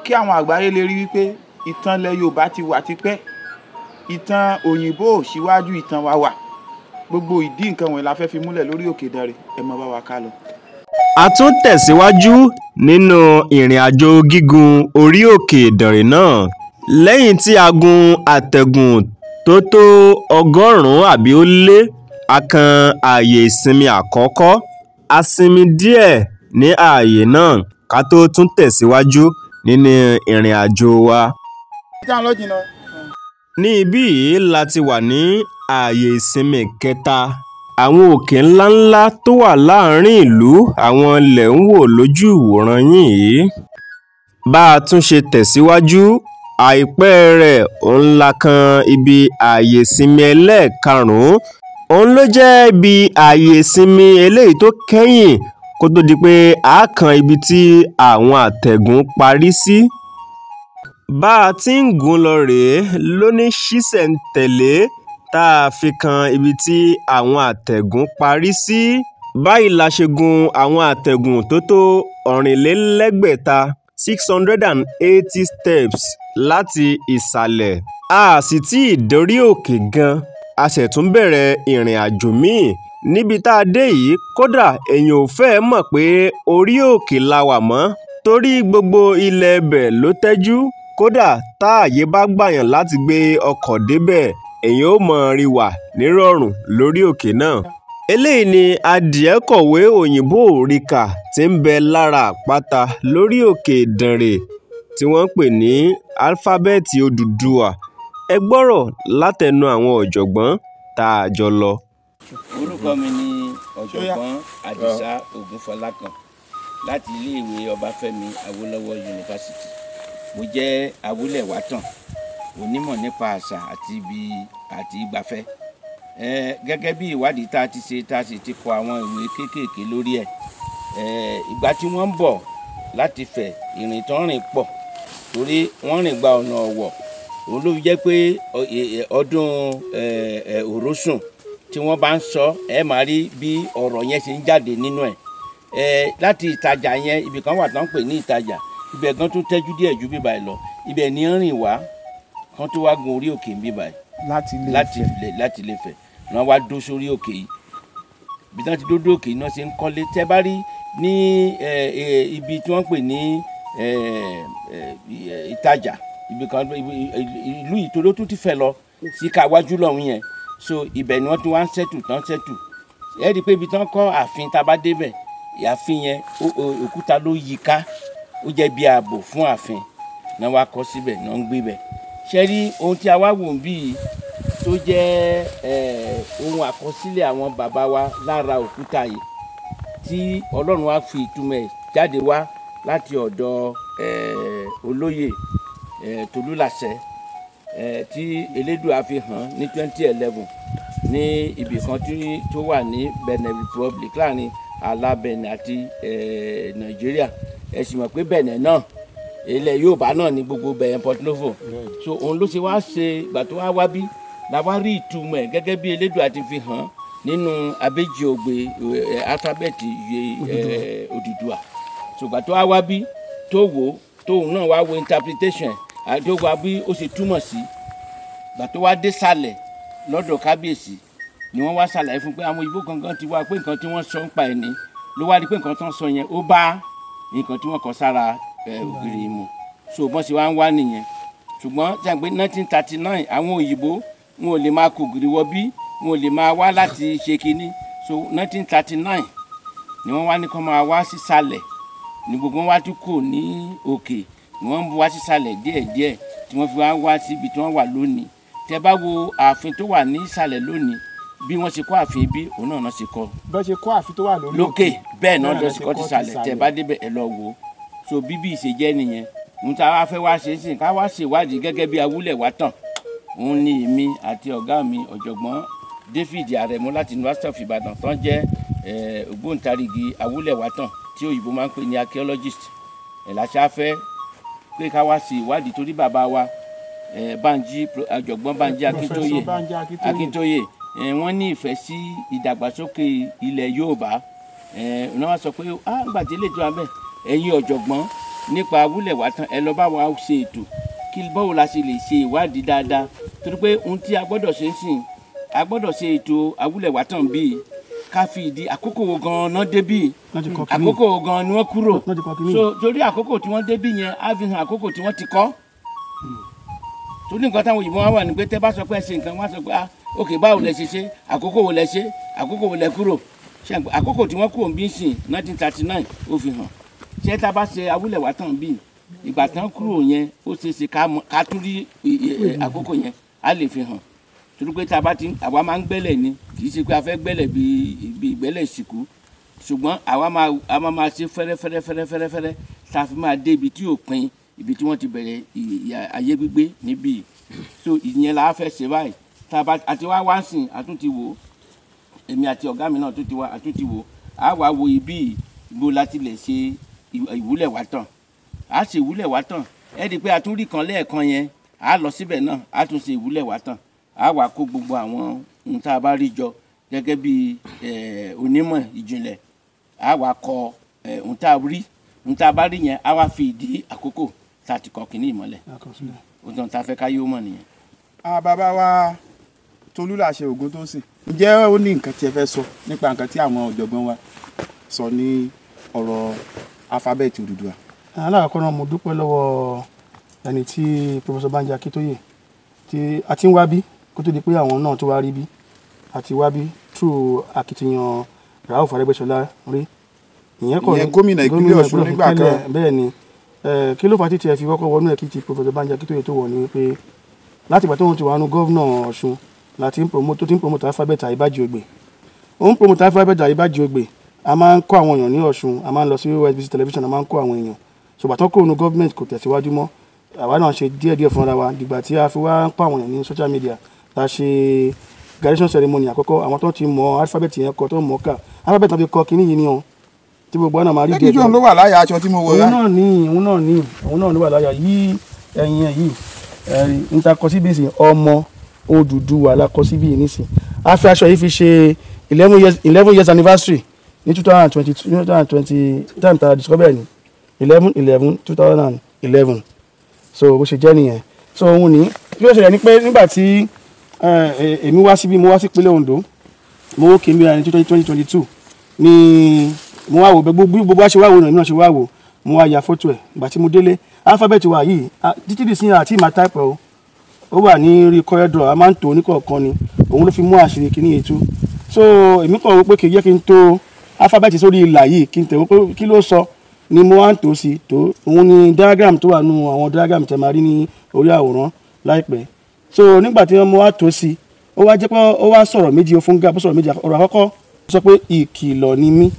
kí àwọn àgbáyé lè rí wípé ìtàn ilẹ̀ Yorùbá ti wà tipẹ́, ìtàn òyìnbó ò síwájú ìtàn wa wà. Gbogbo ìdí nǹkan wọ̀nyí la fẹ́ fi múlẹ̀ lórí òkè Ìdànrè. Ẹ máa bá wa ká lọ. A tún tẹ̀síwájú nínú ìrìn àjò gígùn orí òkè Ìdànrè náà. Lẹ́yìn tí a gun àtẹ̀gùn tó tó 100 àbí ó lé, a kan ààyè ìsinmi àkọ́kọ́. A sinmi díẹ̀ ní ààyè náà ká tó tún tẹ̀síwájú nínú ìrìn àjò wa. Ní ibí yìí la ti wà ní ààyè ìsinmi kẹta. Àwọn òkè ńláńlá tó wà láàrin ìlú àwọn ilẹ̀ ń wò lójú ìwòran yín yìí. Bá a tún ṣe tẹ̀síwájú àìpẹ́ rẹ̀ òun la kan ibi ààyè ìsinmi ẹlẹ́ẹ̀karùn-ún. Òun ló jẹ́ ibi ààyè ìsinmi eléyìí tó kẹ́yìn kó tó di pé a kan ibi tí àwọn àtẹ̀gùn parí sí. Bá a ti ń gùn lọ rèé ló ní ṣísẹ̀ntẹ̀lé tá a fi kan ibi tí àwọn àtẹ̀gùn parí sí. Báyìí la ṣe gun àwọn àtẹ̀gùn tó tó 680, 680 steps láti ìsàlẹ̀. A sì tí ì dórí òkè gan, a ṣẹ̀ tún bẹ̀rẹ̀ ìrìn àjò míì. Níbi tá a dé yìí, kódà èèyàn ò fẹ́ẹ̀ mọ̀ pé orí òkè la wà mọ́ torí gbogbo ilẹ̀ ibẹ̀ ló tẹ́jú. Kódà táàyè bá gbàyàn láti gbé ọkọ̀ débẹ̀, èèyàn ó mọ̀ rí wà nírọ̀rùn lórí òkè náà. Eléyìí ni adìẹ́kọ̀wé òyìnbó òrìkà tí ń bẹ lára àpáta lórí òkè Ìdànrè tí wọ́n ń pè ní álífábẹ́ẹ̀tì Odùduwà. Ẹ gbọ́rọ̀ látẹnu àwọn ọ̀jọ̀gbọ́n tá a jọ lọ. Orúkọ mi ni ọ̀jọ̀gbọ́n Àdìsá Ògúnfọlákàn láti iléèwé Ọbáfẹ́mi Awólọ́wọ̀ Yunifásitì. Mo jẹ́ awúlẹ̀wátàn, onímọ̀ nípa àṣà àti ibi àti ìgbafẹ́. Gẹ́gẹ́ bí ìwádìí tá a ti ṣe, tá a sì ti kọ àwọn ìwé kéékèèké lórí ẹ̀. Ìgbà tí wọ́n ń bọ̀ láti Ifẹ̀, ìrìn tán rìn pọ̀ torí wọ́n rìn gba ọ̀nà Ọ̀wọ̀. Òun ló fi jẹ́ pé ọdún Òrósùn tí wọ́n bá ń sọ, ẹ máa rí bí ọ̀rọ̀ yẹn ṣe ń jáde nínú ẹ̀. Láti Ìtajà yẹn, ibì kan wà tán ń pè ní Ìtajà, ibẹ̀ gan tún tẹ́jú díẹ̀ ju bíbá ẹ̀ lọ. Ibẹ̀ ni ń rìn wá kán tó wá gun orí òkè ń bíbá ẹ̀ láti Ilé-Ifẹ̀. Wọ́n wá dó sórí òkè yìí. Bí wọ́n ti dódó òkè yìí náà ṣe ń kọ́lé. Tẹ́ bá rí ní ibi tí wọ́n ń pè ní Ìtajà, ibi kan ìlú yìí tó ló tún ti fẹ̀ lọ sí káwájú lọ́hùn yẹn. So ibẹ̀ ni wọ́n tún wá ń ṣẹ́tù tán ṣẹ́tù Ẹ rí i pé ibi tí wọ́n kọ́ ààfin tá a bá débẹ̀, ààfin yẹn òkúta ló yí ká, ó jẹ́ bí ààbò fún ààfin náà wá kọ́ síbẹ̀ náà ń gbé bẹ̀. Ṣe rí ohun tí a wá wò ń bí yìí tó jẹ́ ohun àkọsílẹ̀ àwọn bàbá wa lára òkúta yìí tí Ọlọ́run wá fi ìtumọ̀ ẹ̀ jáde wá láti ọ̀dọ̀ olóyè Tolúlàṣẹ tí Elédùà fi hàn ní 2011 ní ibì kan tó wà ní Benin Republic, láàrin ààlà Benin àti Nàìjíríà. Ẹ sì mọ̀ pé Benin náà ilẹ̀ Yorùbá náà ní gbogbo Benin Port Novo. So òun ló ṣe wá ṣe ìgbà tó wá wá bí la wá rí ìtumọ̀ ẹ̀ gẹ́gẹ́ bí Elédùà ti fi hàn nínú Abéjì Ògbè alifábẹ́ẹ̀tì Odùduwà. Ṣùgbọ́n tó wá wá bí tó wò tóun náà wá wo interpretation àti ó wá bí ó ṣe túmọ̀ sí. Ìgbà tó wá dé sàlẹ̀ lọ́dọ̀ kábíyèsí ni wọ́n wá ṣàlàyé fún pé àwọn òyìnbó kankan ti wá pé nǹkan tí wọ́n sọ ń pa ẹ̀ ní ló wá rí pé nǹkan tó ń sọ yẹn ó bá nǹkan tí wọ́n kọ sára ògiri mu. So bọ́n ṣe wá ń wá nìyẹn. Ṣùgbọ́n tí a gbé 1939 àwọn òyìnbó wọn ò lè máa kó ògiri wọ bí, wọn ò lè máa wá láti ṣe kinní. So 1939 ni wọ́n wá ní kó máa wá sísàlẹ̀, ní gbogbo wọn wá tún kò ní òkè, ni wọ́n ń wá sísàlẹ̀ díẹ̀díẹ̀ tí wọ́n fi wá wá síbi tí wọ́n wà lónìí. Tẹ́ bá wo ààfin tó wà ní ìsàlẹ̀ lónìí, bí wọ́n ṣe kọ́ ààfin bí òun náà ṣe kọ́. Bọ́n ṣe kọ́ ààfin tó wà lórí lókè bẹ́ẹ̀ náà lọ sí kọ́ sísàlẹ̀. Tẹ́ bá débẹ̀ ẹ lọ wò ó. So bíbí ìṣe jẹ́ nìyẹn. Ohun tá a wá fẹ́ wá ṣe é sìn ká wá ṣèwádìí gẹ́gẹ́ bí awúlẹ̀ wá tàn. Òun ni èmi àti ọ̀gá mi ọ̀jọ̀gbọ́n David Aremu láti University of Ibadan tán jẹ́ ògbóǹtarìgì awúlẹ̀ wá tàn tí òyìnbó máa ń pè ní archaeologist. Ẹ̀ la ṣe á fẹ́ pé ká wá ṣe ìwádìí torí bàbá wa Bánjí, ọ̀jọ̀gbọ́n Bánjí Akíntóyè, wọ́n ní ìfẹ́ sí ìdàgbàsókè ilẹ̀ Yorùbá. Wọ́n wá sọ pé nígbà tí ilé ìtura bẹ́ẹ̀ ẹ̀yin ọ̀jọ̀gbọ́n nípa awúlẹ̀ wá tán ẹ lọ bá wa ṣe ètò kí báwo la ṣe lè ṣe ìwádìí dáadáa, torí pé ohun tí a gbọ́dọ̀ ṣe ń sìn, a gbọ́dọ̀ ṣe ètò awúlẹ̀ wá tán bíi ká fi ìdí àkókò wo gan-an náà débí, àkókò wo gan-an ni wọ́n kúrò. So torí àkókò tí wọ́n débí yẹn á fi hàn àkókò tí wọ́n ti kọ́. Torí nǹkan táwọn òyìnbó wá wà ní pé tẹ́ bá sọ pé ẹ ṣe nǹkan, wọ́n á sọ pé ah ok báwo lẹ ṣe ṣe, àkókò wo lẹ ṣe, àkókò wo lẹ kúrò. Àkókò tí wọ́n kúrò ń bí sìn 1939 ó fi hàn. Ṣé tá a bá ṣe awúlẹ̀ wá tán bíi ìgbà tán kúrò yẹn ó ṣeé ṣe ká tún rí àkókò yẹn á lè fi hàn. Torí pé tá a bá ti àwa máa ń gbẹ́lẹ̀ ni, kì í ṣe pé a fẹ́ gbẹ́lẹ̀ bí ìgbẹ́lẹ̀ ìsìnkú, ṣùgbọ́n àwa máa ṣe fẹ́rẹ́fẹ́rẹ́ fẹ́rẹ́fẹ́rẹ́ tá a fi máa dé ibi tí òpin ibi tí wọ́n ti bẹ̀rẹ̀ ayé gbígbé níbí. So ìyẹn la fẹ́ ṣe báyìí. Tá a bá àti wá wá sìn àtún ti wò, èmi àti ọ̀gá mi náà tún ti wá àtún ti wò, á wá wo ibi ìgbó láti lè ṣe ìwúlẹ̀ wá tán. A ṣe ìwúlẹ̀ wá tán, ẹ rí i pé a tún rí kan lẹ́ẹ̀kan yẹn, a lọ síbẹ̀ náà, a tún ṣe ìwúlẹ̀ wá tán. A wá kó gbogbo àwọn ohun tá a bá rí jọ gẹ́gẹ́ bí onímọ̀ ìjìnlẹ̀, a wá kọ ohun tá a rí, ohun tá a bá rí yẹn, a wá fi ìdí àkókò tá a ti kọ kínní ìmọ́lẹ̀. Ohun tó ń ta fẹ́ ká yóò mọ̀ nìyẹn. Bàbá wa Tolúlàṣẹ Ògúntósìn, ǹjẹ́ ó ní nǹkan tí ẹ fẹ́ sọ nípa nǹkan tí àwọn ọ̀jọ̀gbọ́n wa sọ ní ọ̀rọ̀ alifábẹ́ẹ̀tì Odùduwà? Alákọ̀ọ́kọ́ náà mo dúpẹ́ lọ́wọ́ ẹni tí Professor Banji Akíntóyè tí a ti ń wá bí kó tó di pé àwọn náà tó wá rí bí àti wá bí through akitiyan Rauf Arẹ́gbẹ́ṣọlá rí. Ìyẹn kọ́ ìyẹn gómìnà ìpínlẹ̀ Ọ̀ṣun nígbà kan. Bẹ́ẹ̀ ni, kí ló fà á tí ẹ fi kọ́kọ́ wọnú ẹ̀ kí ti Professor Banji Akíntóyè tó wọ̀ ni wípé láti ìgbà tóun ti wà nù gọ́vnà Ọ̀ṣun láti ń promote tó ti ń promote alphabet Àyíbájì Ògbè. Ó ń promote alphabet Àyíbájì Ògbè, a máa ń kọ́ àwọn èèyàn ní Ọ̀ṣun, a máa ń lọ sí OSBC television, a máa ń kọ́ àwọn èèyàn. Ṣùgbọ́n tó kúrò ní gọ́ọ̀mẹ̀ntì kò tẹ̀síwájú mọ́, àwa náà ṣe díẹ̀díẹ̀ fúnra wa dìgbà tí a fi wá ń kọ́ àwọn èèyàn ní social media. Ta ṣe graduation ceremony àkọ́kọ́, àwọn tó ti mọ alphabet yẹn kọ tó mọ̀ ká alphabet náà fi kọ kínní yìí ni wọn tí gbogbo ọ̀nà máa rí díẹ̀. Ẹni ló wà láyà aṣọ tí mo wọ̀ rà. Òun náà ní wà láyà yìí, ẹ̀yìn ẹ̀ yìí n ta kọ síbi ìsìn ọmọ Odùduwà la kọ síbi yìí nísìn. A fi aṣọ yìí fi ṣe 11 years anniversary ní 2020 time ta discover ni 11/11/2011. So bó ṣe jẹ́ nìyẹn. So òun ní bí ó ṣe rẹ̀ ni pé nígbà tí èmi wá síbí, mo wá sí ìpínlẹ̀ Ondo, mo wó kémi ní 2022 ní mo wá wò gbogbo wá ṣe wá wò náà, èmi náà ṣe wá wò, mo wá ya fọ́tò ẹ̀. Ìgbà tí mo délé alphabet wa yìí títí di sin àti ìmọ̀ type ẹ̀ o, ó wà ní rí corridor, a máa ń tò ní kọ̀ọ̀kan ni, òun ló fi mú àṣírí kìíní yìí tú. So èmi kàn wò pé kì í jẹ́ kí n tó alphabet sórí ìlà yìí kí n tẹ̀ wọ́n pé kí ló sọ ni mo wá ń tò sí tó òun ni diagram tó wà nù àwọn diagram tẹ̀ máa rí ní orí àwòrán láìpẹ́. So nígbà tí mo wá tò sí, ó wá jẹ́ pé ó wá sọ̀rọ̀ méjì, ó fún gap, ó sọ̀rọ̀ méjì. Ọ̀rọ̀ àkọ́kọ́ sọ pé ìkìlọ̀ ni mí.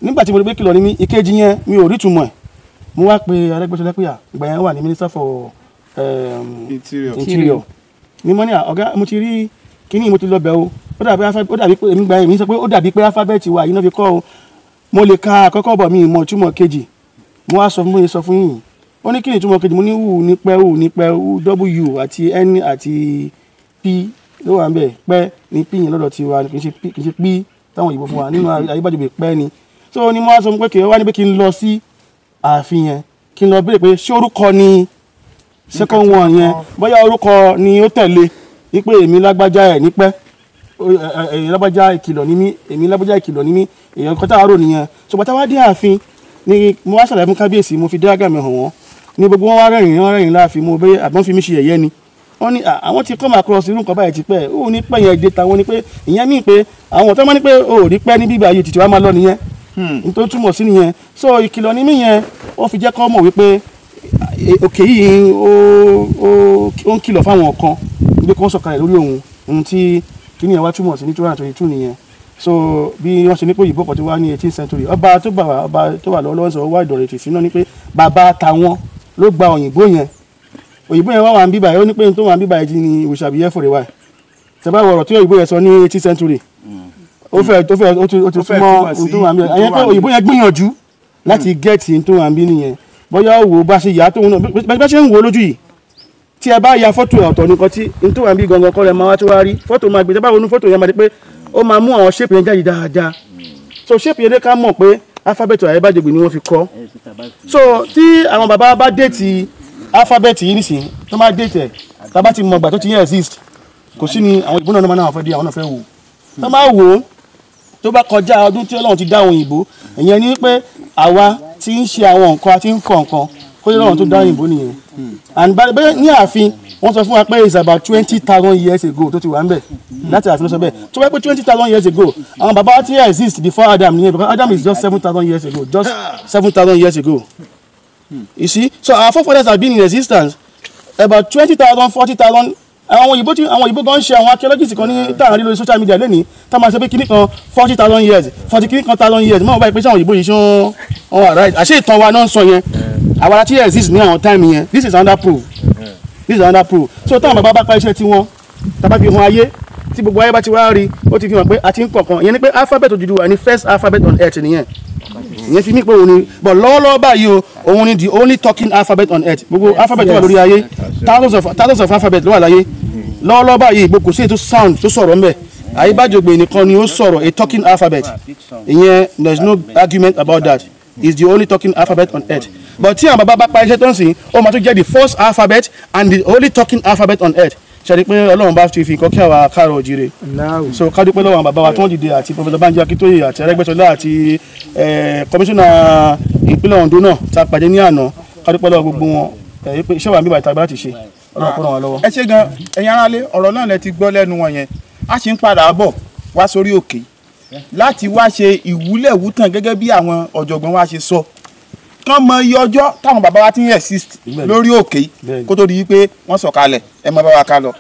Nígbà tí mo rí pé ìkìlọ̀ ni mí, ìkejì yẹn mi ò rí ìtumọ̀ ẹ̀. Mo wá pe Arẹ́gbẹ́ṣọlá pé à ìgbà yẹn wà ní Minister for Interior. Ni mo ní à ọ̀gá mo ti rí kíní mo ti lọ bẹ̀ o, ó dàbí pé èmi gbà yẹn mi sọ pé ó dàbí pé alphabet wa yìí náà fi kọ́ o. Mo lè ka àkọ́kọ́ bọ̀ mi mọ̀ ìtumọ̀ kejì. Mo wá sọ fún mo sọ fún yìnyín, ó ní kí ni ìtumọ̀ kejì? Mo ní wù ní pẹ́, wù ní pẹ́, w àti n àti p ló wà ń bẹ̀. Pẹ́ ní p yẹn lọ́dọ̀ tiwa, kì í ṣe p táwọn òyìnbó fún wa nínú Ayébájògbè pẹ́ ni. So ni mo wá sọ fún pé kì í wá ní pé kí n lọ sí ààfin yẹn kí n lọ béèrè pé ṣé orúkọ ni second one yẹn, bóyá orúkọ ni ó tẹ̀lé wípé èmi lágbájá ẹ̀ ní pẹ́, èmi lágbájá ìkìlọ̀ ní mí, èmi lágbájá ìkìlọ̀ ní mí, èèyàn kan táwa rò nìyẹn. So bàtà wá dé ààfin ni mo wá ṣàlàyé fún kábíyèsí, mo fi diagram hàn wọ́n ní gbogbo wọn wá rẹ́rìn-ín, wọ́n rẹ́rìn-ín láàfin. Mo bẹ́ àbọ̀n fi mí ṣe yẹ̀yẹ́ ni. Wọ́n ní àwọn ti come across irú nǹkan báyìí ti pẹ́, ó ní pẹ́ yẹn dé tàwọn ni pé ìyẹn mí pé àwọn tó máa ní pé ó rí pẹ́ ní bíbá yìí títí wàá máa lọ nìyẹn, nítorí túmọ̀ sí nìyẹn. So ìkìlọ̀ ní mí yẹn ó fi jẹ́ kó mọ̀ wípé òkè yìí ó ń kìlọ̀ fáwọn kan wípé kó ń sọ̀kalẹ̀ lórí òun, ohun tí kíní yẹn wá túmọ̀ sí ní 2022 nìyẹn. So bí wọ́n ṣe ní pé òyìnbó kan ti wá ní 18th century, ọba tó wà lọ́wọ́lọ́wọ́ sọ wá ìdọ̀rẹ̀ tì sínú ni pé bàbá tàwọn ló gba òyìnbó yẹn. Òyìnbó yẹn wá wà ń bíbà yẹn, ó ní pé tó wà ń bíbà yẹn ni we shall be here for a while. Tẹ́bá wọ̀rọ̀ tí òyìnbó yẹn sọ ní 18th century, ó fẹ́ ó ti súnmọ́ ohun tó wà ń bí. Àyẹ́ pé òyìnbó yẹn gbìyànjú láti gẹ́ẹ̀tì ohun tó wà ń bí nìyẹn. Bóyá ó wò ó bá ṣe yà á tóun náà bá ṣe ń wò ó lójú yìí, tí ẹ bá ya fọ́tò ọ̀tọ̀ nìkan tí ohun tó wà ń bí gangan kọ́ lẹ máa wá tó wá rí fọ́tò máa gbé. Tẹ́ bá wọnú fọ́tò yẹn máa di pé ó máa mú àwọn ṣéèpù yẹn jáde dáadáa. So ṣéèpù yẹn dé ká mọ̀ pé alphabet Ayébájògbè ni wọ́n fi kọ́. So tí àwọn bàbá bá déètì alphabet yìí nísìnyí, tó máa déètì ẹ̀, tá bá ti mọ̀ gbà tó ti yẹn exist, kò sí ni àwọn ìbò náà máa fẹ́ dé, àwọn náà fẹ́ wò. Tó máa wò ó tó bá kọjá ọdún tí Ọlọ́run ti dá àwọn òyìnbó, ìyẹn ni pé àwa ti ń ṣe àwọn nǹkan àti ń kọ nǹkan kó jẹ́ Ọlọ́run tó dá òyìnbó nìyẹn. And bẹ́ẹ̀ ní ààfin wọ́n sọ fún wa pé it's about 20,000 years ago tó ti wà ń bẹ̀ láti ààfin ló sọ bẹ́ẹ̀. Tó bá pé 20,000 years ago àwọn bàbá wa ti exist before Adam nìyẹn, because Adam is just 7,000 years ago, just 7,000 years ago. You see, so our forefathers have been in existence about 20,000, 40,000. Àwọn òyìnbó tí àwọn òyìnbó gan ṣe àwọn archaeologists kan ní táwọn rí lórí social media lẹ́nìí tá máa ṣe pé kíní kan 40,000 years, 40 kíní kan thousand years, máa wọ́n báyìí pé sáwọn òyìnbó yìí ṣe wọ́n wà right. Àṣé ìtàn wa náà ń sọ yẹn, àwa la ti exist ní àwọn time yẹn. This is another proof, this is another proof. So táwọn bàbá bá pa iṣẹ́ tiwọn, tá bá fi hàn ayé, tí gbogbo ayé bá ti wá rí, ó ti fi hàn pé a ti ń kọ̀ọ̀kan. Ìyẹn ni pé alphabet Odùduwà ni first alphabet on earth nìyẹn. Ìyẹn fi mí pé òun ni, but lọ́wọ́lọ́wọ́ báyìí o, òun ni the only talking alphabet on earth. Gbogbo alphabet tó wà lórí ayé, thousands of alphabet ló wà láyé. Lọ́wọ́lọ́wọ́ báyìí gbogbo kò sí ètò sound tó sọ̀rọ̀ ńbẹ̀. Ayébájògbè nìkan ni ó sọ̀rọ̀, a talking alphabet. Ìyẹn there is no argument about that. It's the only talking alphabet on earth. But tí àwọn bàbá bá pa iṣẹ́ tó ń sìn, ó máa tó jẹ́ the first alphabet and the only talking alphabet on earth. Ṣe ni pé Ọlọ́run bá ti fi nǹkan kí àwa káàrọ̀ òjìrè. So ká dúpẹ́ lọ́wọ́ àwọn bàbá wa tó ń dìde àti Professor Banji Akíntóyè àti Arẹ́gbẹ́ṣọlá àti kọmíṣánná ìpínlẹ̀ Ondo náà tá a pàdé ní àná. Ká dúpẹ́ lọ́wọ́ gbogbo wọn pé iṣẹ́ wa ń bíbá ìta láti ṣe. Ọlọ́run kó ràn wá lọ́wọ́. Ẹ ṣé gan ẹ̀yin aráalé, ọ̀rọ̀ náà lẹ ti gbọ́ lẹ́nu wọn yẹn. A ṣì ń padà bọ̀ wá sórí òkè láti wá ṣe ìwúlẹ̀wútàn gẹ́gẹ́ bí àwọn ọ̀jọ̀gbọ́n wa ṣe sọ, kán mọ iye ọjọ́ táwọn bàbá wa ti ń exist lórí òkè kó tó di wípé wọ́n sọ̀kalẹ̀. Ẹ mọ bá wa ká lọ.